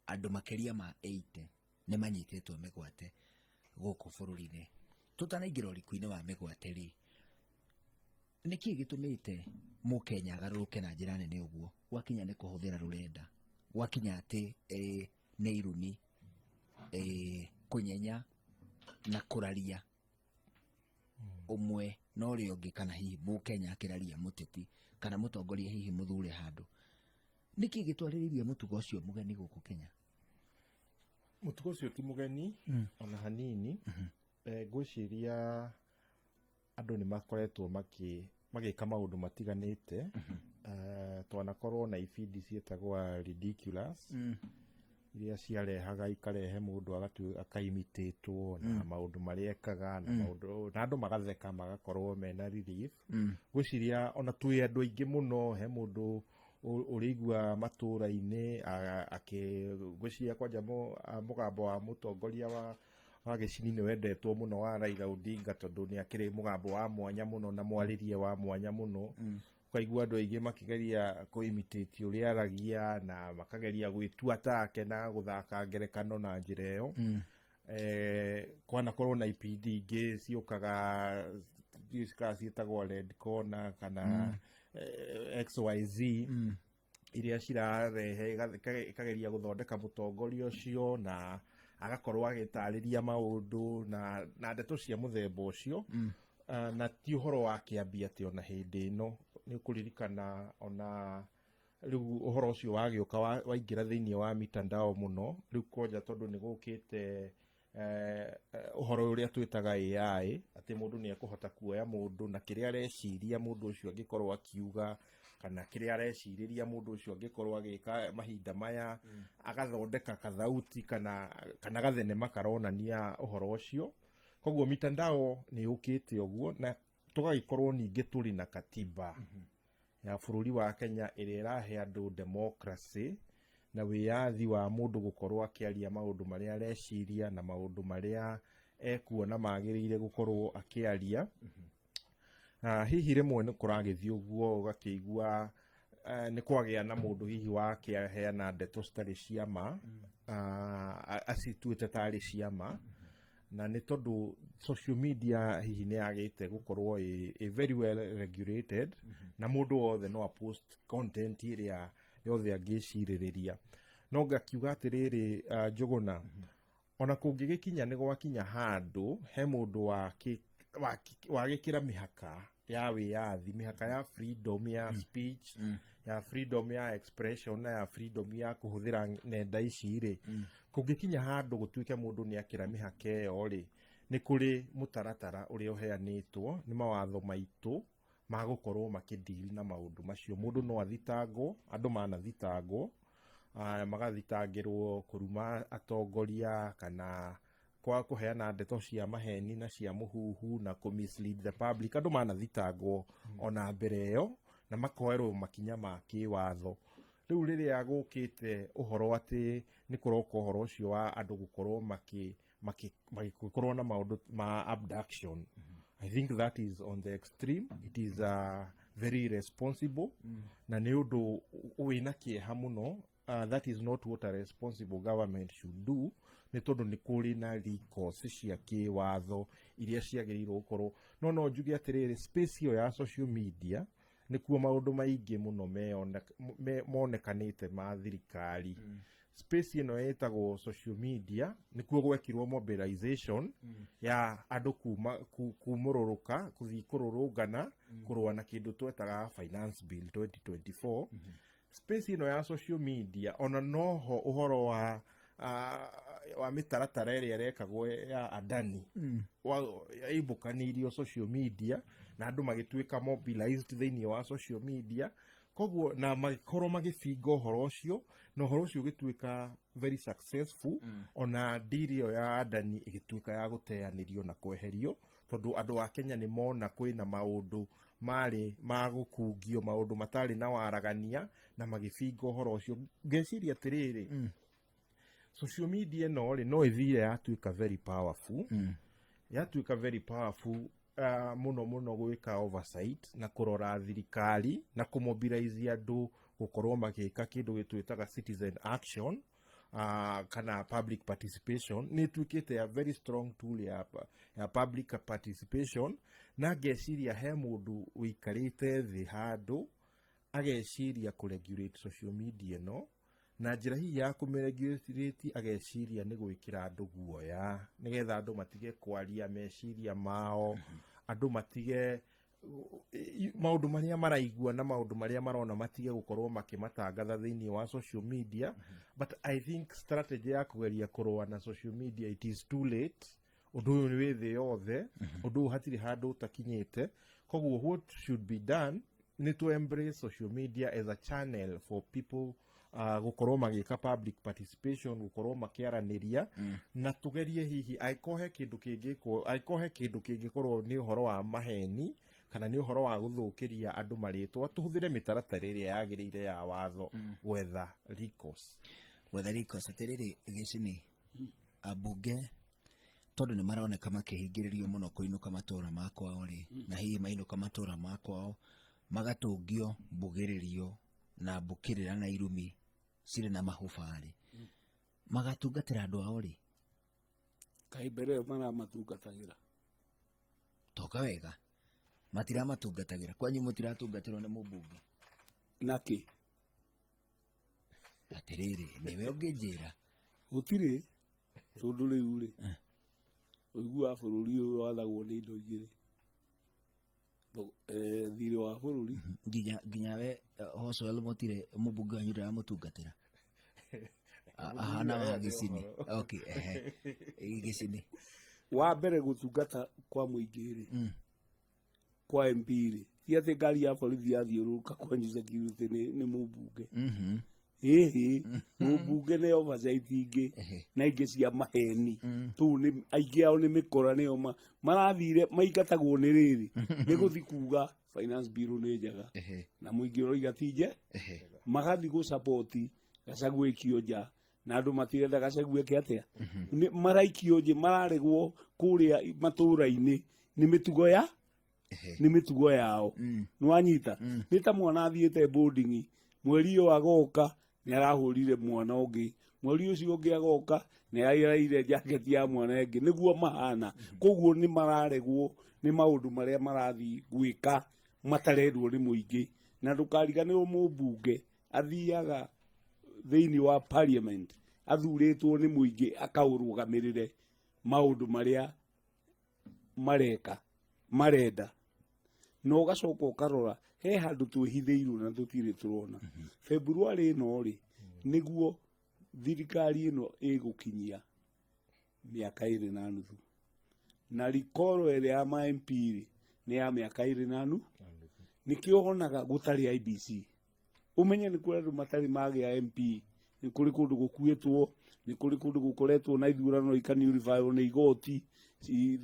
andũ makĩria ma 80 nĩ manyitĩtwo mĩgwate gũkũ bũrũri-inĩ. Tũtanaingĩra ũriku-inĩ wa mĩgwate rĩ, nĩkĩ gĩtũmĩte mũkenya agarũrũke na njĩra nene ũguo gwakinya nĩ kũhũthĩra rũrenda, gwakinya atĩ nĩ irumi, kũnyenya na kũraria ũmwe na ũrĩa ũngĩ, kana hihi mũkenya akĩraria mũteti kana mũtongoria hihi mũthure handũ? Nĩkĩ gĩtwarĩrĩirie mũtugo ũcio mũgeni gũkũ Kenya? Mũtugo ũcio ti mũgeni ona hanini. Ngwĩciria andũ nĩ makoretwo magĩka maũndũ matiganĩte. Twanakorwo na ibindi ciĩtagwo Ridiculous, iria ciarehaga ikarehe mũndũ akaimitĩtwo na maũndũ marĩa ekaga na maũndũ, na andũ magatheka magakorwo mena relief. Ngwĩciria ona twĩ andũ aingĩ mũno, he mũndũ ũrĩigua matũũra-inĩ ngwĩciria kwanja mũgambo wa mũtongoria wa Gĩcini nĩ wendetwo mũno wa Raila Odinga, tondũ nĩ akĩrĩ mũgambo wa mwanya mũno na mwarĩrie wa mwanya mũno. Ũkaigua andũ aingĩ makĩgeria kũ-imitate ũrĩa aragia na makageria gwĩtua take na gũthaka ngerekano na njĩra ĩyo. Kwanakorwo na ibindi ingĩ ciũkaga ciĩtagwo Red Corner kana XYZ, iria cirarehe ikageria gũthondeka mũtongoria ũcio na agakorwo agĩtarĩria maũndũ na ndeto cia mũthemba ũcio. Na ti ũhoro wa kĩambi atĩ ona hĩndĩ ĩno nĩ ũkũririkana ona rĩu ũhoro ũcio wagĩũka waingĩra thĩinĩ wa mitandao mũno rĩu kwanja, tondũ nĩ gũkĩte ũhoro ũrĩa twĩtaga AI, atĩ mũndũ nĩ ekũhota kuoya mũndũ na kĩrĩa areciria mũndũ ũcio angĩkorwo akiuga, kana kĩrĩa arecirĩria mũndũ ũcio angĩkorwo agĩka mahinda maya, agathondeka kathauti kana gathenema karonania ũhoro ũcio. Koguo mitandao nĩ yũkĩte ũguo, na tũgagĩkorwo ningĩ tũrĩ na katiba ya bũrũri wa Kenya ĩrĩa ĩrahe andũ democracy na wĩyathi wa mũndũ gũkorwo akĩaria maũndũ marĩa areciria na maũndũ marĩa ekuona magĩrĩire gũkorwo akĩaria. Hihi rĩmwe nĩ kũragĩthiĩ ũguo ũgakĩigua nĩ kwagĩa na mũndũ hihi wakĩheana ndeto citarĩ cia ma, acituĩte tarĩ cia ma, Na nĩ tondũ social media hihi nĩ yagĩte gũkorwo ĩ very well regulated, na mũndũ wothe no apost content ĩrĩa yothe angĩcirĩrĩria. No ngakiuga atĩrĩrĩ, Njũgũna, ona kũngĩgĩkinya nĩ gwakinya handũ he mũndũ wagĩkĩra mĩhaka ya wĩyathi, mĩhaka ya freedom ya speech, ya freedom ya expression, na ya freedom ya kũhũthĩra nenda ici rĩ, kũngĩkinya handũ gũtuĩke mũndũ nĩ akĩra mĩhaka ĩyo rĩ, nĩ kũrĩ mũtaratara ũrĩa ũheanĩtwo nĩ mawatho maitũ ma gũkorwo makĩdeal na maũndũ macio. Mũndũ no athitangwo, andũ manathitangwo, magathitangĩrwo kũruma atongoria kana kwa kũheana ndeto cia maheni na cia mũhuhu na kũ mislead the public. Andũ manathitangwo ona mbere ĩyo na makoerwo makinya ma kĩwatho. Rĩu rĩrĩa gũkĩte ũhoro atĩ nĩ kũroka ũhoro ũcio wa andũ gũkorwo magĩkorwo na maũndũ ma abduction, I think that is on the extreme. It is very irresponsible, na nĩ ũndũ wĩna kĩeha mũno. That is not what a responsible government should do, nĩ tondũ nĩ kũrĩ na recourse cia kĩwatho iria ciagĩrĩirwo gũkorwo. No njuge atĩrĩrĩ, space ĩyo ya social media nĩkuo maũndũ maingĩ mũno monekanĩte ma thirikari. Space ĩno ĩtagwo social media nĩkuo gwekirwo mobilization ya andũ kuma kumũrũrũka kũthiĩ kũrũrũngana kũrũa na kĩndũ twetaga Finance Bill 2024. Space ĩno ya social media ona noho ũhoro wa mĩtaratara ĩrĩa ĩrekagwo ya Adani yaibũkanĩirio social media, na andũ magĩtuĩka mobilized thĩinĩ wa social media, koguo na magĩkorwo magĩbinga ũhoro ũcio, na ũhoro ũcio ũgĩtuĩka very successful. Ona deal ĩyo ya Adani ĩgĩtuĩka ya gũteanĩrio na kweherio, tondũ andũ a Kenya nĩ mona kwĩna maũndũ marĩ ma gũkungio, maũndũ matarĩ na waragania, na magĩbinga ũhoro ũcio. Ngeciria atĩrĩrĩ, social media ĩno rĩ, no ĩthire yatuĩka very powerful, yatuĩka very powerful mũno mũno gwĩka oversight na kũrora thirikari na kũmobilize andũ gũkorwo magĩka kĩndũ gĩtwĩtaga citizen action kana public participation. Nĩ ĩtuĩkĩte a very strong tool ya public participation, na ngeciria he mũndũ ũikarĩte thĩ handũ ageciria kũregulate social media ĩno, na njĩra hihi ya kũmĩregulate ageciria nĩ gwĩkĩra andũ guoya, nĩgetha andũ matige kwaria meciria mao, andũ matige maũndũ marĩa maraigua na maũndũ marĩa marona matige gũkorwo makĩmatangatha thĩinĩ wa social media. But I think strategy ya kũgeria kũrũa na social media, it is too late. Ũndũ ũyũ nĩ wĩ thĩ yothe, ũndũ ũyũ hatirĩ handũ ũtakinyĩte. Koguo what should be done nĩ to embrace social media as a channel for people gũkorwo magĩka public participation, gũkorwo makĩaranĩria, na tũgerie hihi angĩkorwo he kĩndũ kĩngĩkwo, angĩkorwo he kĩndũ kĩngĩkorwo nĩ ũhoro wa maheni kana nĩ ũhoro wa gũthũkĩria andũ marĩtwa, tũhũthĩre mĩtaratara ĩrĩa yagĩrĩire ya watho gwetha recourse. Gwetha recourse. Atĩrĩrĩ, Gĩcini, ambunge tondũ nĩ maroneka makĩhingĩrĩrio mũno kũinũka matũra ma kwao rĩ, na hihi mainũka matũra ma kwao magatũngio mbugĩrĩrio na mbũkĩrĩra na irumi cirĩ na mahuba rĩ, magatungatĩra andũ ao rĩ? Kaĩ mbere ĩyo maramatungatagĩra? Toka wega, matiramatungatagĩra? Kwanyu mũtiratungatĩrwo nĩ mũmbunge? Nakĩ? Atĩrĩrĩ, nĩwe ũngĩnjĩra. Gũtirĩ, tondũ rĩu rĩ, ũiguaga bũrũri ũyũ wathagwo nĩ indo igĩrĩ. Thirĩ wa bũrũri. Nginya we Hoswell, mũtirĩ mũmbunge wanyu ndaramũtungatĩra? Ahana wa Gĩcini. Okay, ehe, Gĩcini. Wa mbere, gũtungata kwa mũingĩ rĩ, kwa MP rĩ, ti atĩ ngari ya borithi yathiũrũrũka kwanyu security nĩ mũmbunge. Ĩhĩ, mũmbunge nĩ oversight ingĩ na ingĩ cia maheni. Tũu nĩ aingĩ ao nĩ mĩkora, nĩo marathire maingatagwo nĩ rĩrĩ nĩ gũthi kuga Finance Bill nĩ njega, na mũingĩ ũroiga ti nje, magathi gũcapoti Gachagua ikio nja, na andũ matirenda Gachagua eke atĩa. Nĩ maraikio nje, mararegwo kũrĩa matũra-inĩ nĩ mĩtugo ya nĩ mĩtugo yao. Nĩ wanyita? Nĩ ta mwana athiĩte boarding, mweri ũyũ agoka nĩ arahũrire mwana ũngĩ. Mweri ũcio ũngĩ agoka nĩ araire jaketi ya mwana ĩngĩ. Nĩguo mahana. Koguo nĩ mararegwo nĩ maũndũ marĩa marathiĩ gwĩka matarendwo nĩ mũingĩ. Na ndũkariganĩrwo mũmbunge athiaga thĩinĩ wa parliament athurĩtwo nĩ mũingĩ akaũrũgamĩrĩre maũndũ marĩa mareka marenda. Na ũgacoka ũkarora he handũ twĩhithĩirwo na tũtirĩ tũrona. February ĩno rĩ, nĩguo thirikari ĩno ĩgũkinyia mĩaka 2.5, na rikoro ĩrĩa ya ma MP rĩ nĩ ya mĩaka 2.5. Nĩkĩo wonaga gũtarĩ IBC. Ũmenye nĩ kũrĩ andũ matarĩ magĩa MP, nĩ kũrĩ kũndũ gũkuĩtwo, nĩ kũrĩ kũndũ gũkoretwo na ithurano ikaniurifywo nĩ igoti,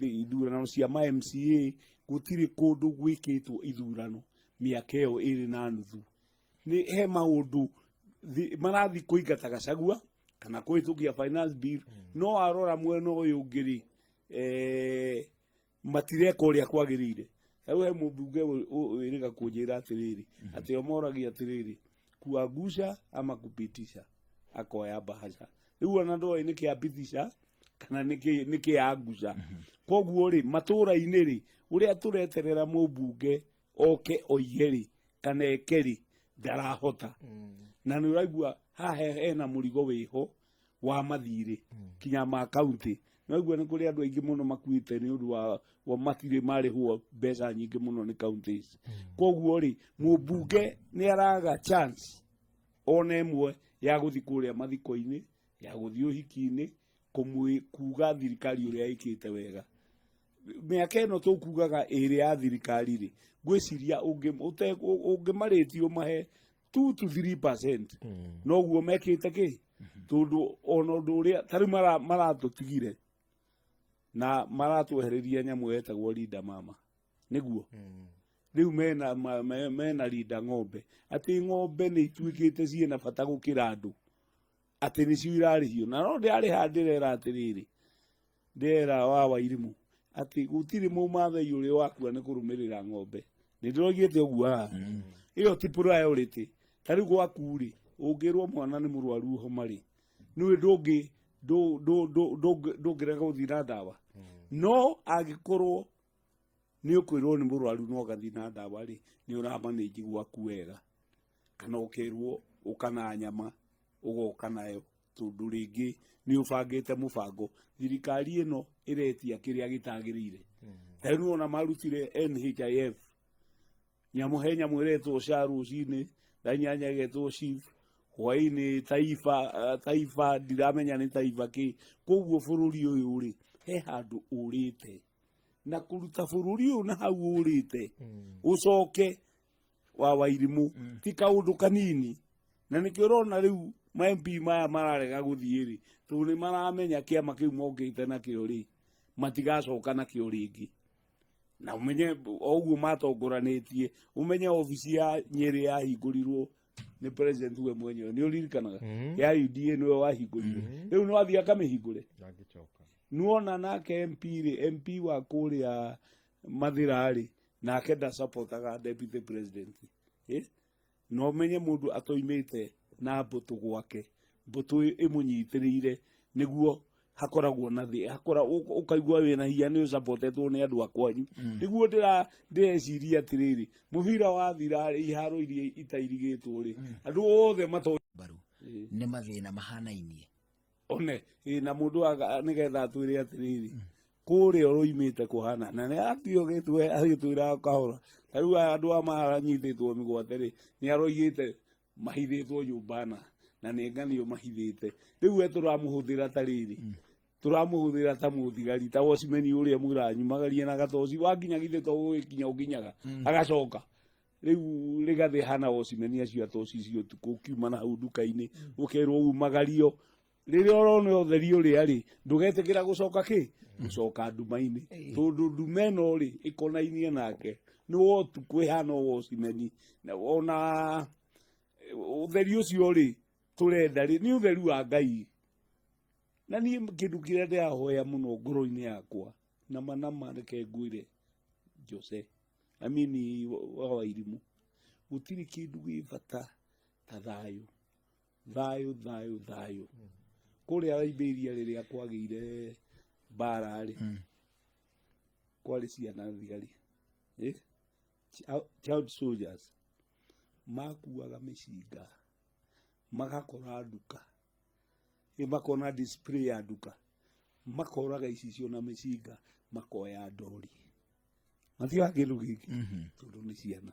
ithurano cia ma MCA, gũtirĩ kũndũ gwĩkĩtwo ithurano mĩaka ĩyo 2.5. Nĩ he maũndũ marathiĩ kũingata Gachagua kana kũhĩtũkia finance bill, no arora mwena ũyũ ũngĩ rĩ, matireka ũrĩa kwagĩrĩire. Rĩu he mũmbunge wĩrĩga kũnjĩra atĩrĩrĩ, atĩ o moragia atĩrĩrĩ, kuangusha ama kupitisha, akoya bahasha. Rĩu ona ndoĩ nĩkĩ apitisha kana nĩkĩ angusha. Koguo rĩ, matũra-inĩ rĩ, ũrĩa tũreterera mũmbunge oke oige rĩ kana eke rĩ, ndarahota. Na nĩ ũraigua haha hena mũrigo wĩho wa mathirĩ kinya ma kaunti. No igua nĩ kũrĩ andũ aingĩ mũno makuĩte nĩ ũndũ wa matirĩ marĩhwo mbeca nyingĩ mũno nĩ counties. Koguo rĩ, mũmbunge nĩ araga chance ona ĩmwe ya gũthiĩ kũrĩa mathiko-inĩ, ya gũthiĩ ũhiki-inĩ, kuga thirikari ũrĩa ĩkĩte wega. Mĩaka ĩno tũkugaga ĩrĩ ya thirikari rĩ, ngwĩciria ũngĩmarĩtie ũmahe 2 to 3%, noguo mekĩte kĩ, tondũ ona ũndũ ũrĩa ta rĩu maratũtigire na maratwehereria nyamũ yetagwo Linda Mama, nĩguo rĩu mena mena Linda Ng'ombe, atĩ ng'ombe nĩ ituĩkĩte ciĩna bata gũkĩra andũ, atĩ nĩcio irarĩhio. Na no ndĩrarĩha, ndĩrera atĩrĩrĩ, ndĩrera wa Wairimũ atĩ gũtirĩ mũmathai ũrĩa wakua nĩ kũrũmĩrĩra ng'ombe. Nĩ ndĩroigĩte ũguo haha, ĩyo ti priority. Ta rĩu gwaku rĩ, ũngĩrwo mwana nĩ mũrwaru homa rĩ, nĩũĩ ndũngĩrega gũthiĩ na ndawa. No angĩkorwo nĩ ũkwĩrwo nĩ mũrwaru no ũgathiĩ na ndawa rĩ, nĩ ũramanĩnji gwaku wega, kana ũkerwo ũka na nyama ũgoka nayo, tondũ rĩngĩ nĩ ũbangĩte mũbango. Thirikari ĩno ĩretia kĩrĩa gĩtagĩrĩire. Ta rĩu ona marutire NHIF, nyamũ he nyamũ ĩretwo SHA rũcinĩ thaa 8, ĩgetwo SHIF hwaĩ-inĩ, Taifa, Taifa ndiramenya nĩ Taifa kĩ. Koguo bũrũri ũyũ rĩ, he handũ ũrĩte na kũruta bũrũri ũyũ na hau ũrĩte ũcoke wa Wairimũ ti kaũndũ kanini. Na nĩkĩo ũrona rĩu ma MP maya mararega gũthiĩ rĩ, tondũ nĩ maramenya kĩama kĩu mokĩte nakĩo rĩ, matigacoka nakĩo rĩngĩ. Na ũmenye o ũguo matongoranĩtie, ũmenye obici ya Nyĩrĩ yahingũrirwo nĩ president we mwenyewe, nĩ ũririkanaga ya UDA nĩwe wahingũrire, rĩu no athiĩ akamĩhingũre. Ndangĩcoka. Nuona nake MP rĩ, MP wa kũrĩa Mathĩra rĩ, nake ndasapotaga deputy president, eh? Na ũmenye mũndũ atoimĩte na mbũtũ gwake, mbũtũ ĩmũnyitĩrĩire, nĩguo hakoragwo na thĩ hakora ũkaigua wĩna hinya nĩ ũcapotetwo nĩ andũ a kwanyu. Nĩguo ndĩreciria atĩrĩrĩ, mũbira wathira rĩ, iharo iria itairigĩtwo rĩ, andũ othe mato mbaru nĩ mathĩna mahanainie. One ĩ, na mũndũ nĩgetha atwĩre atĩrĩrĩ, kũrĩa ũroimĩte kũhana na nĩ atiogĩtwe agĩtwĩra kahora. Ta rĩu aya andũ a maranyitĩtwo mĩgwate rĩ, nĩ aroigĩte mahithĩtwo nyũmba na nĩ nganio mahithĩte. Rĩu we tũramũhũthĩra ta rĩrĩ, tũramũhũthĩra ta mũthigari, ta watchman ũrĩa mwĩranyumagaria na gatoci, wakinya githĩ to gũgĩkinya ũkinyaga, agacoka rĩu rĩgathĩ hana watchman acio atoci icio ũtukũ ũkiuma na hau nduka-inĩ ũkerwo umagario. Rĩrĩa ũrona ũtheri ũrĩa rĩ, ndũgetĩkĩra gũcoka kĩ gũcoka nduma-inĩ, tondũ nduma ĩno rĩ ĩkonainie nake nĩ wotukũ ĩhana o watchman. Na ona ũtheri ũcio rĩ tũrenda rĩ, nĩ ũtheru wa Ngai. Na niĩ kĩndũ kĩrĩa ndĩrahoya mũno ngoro-inĩ yakwa, nama nama, reke ngwĩre Jose, amini wa Wairimũ, gũtirĩ kĩndũ gĩ bata ta thayũ, thayũ, thayũ, thayũ. Kũrĩa Liberia rĩrĩa kwagĩire mbara rĩ, kwarĩ ciana thigari, eh? Child soldiers makuaga mĩcinga, magakora nduka, makona display ya nduka, makoraga icicio na mĩcinga, makoya ndori, matioya kĩndũ gĩkĩ tondũ nĩ ciana.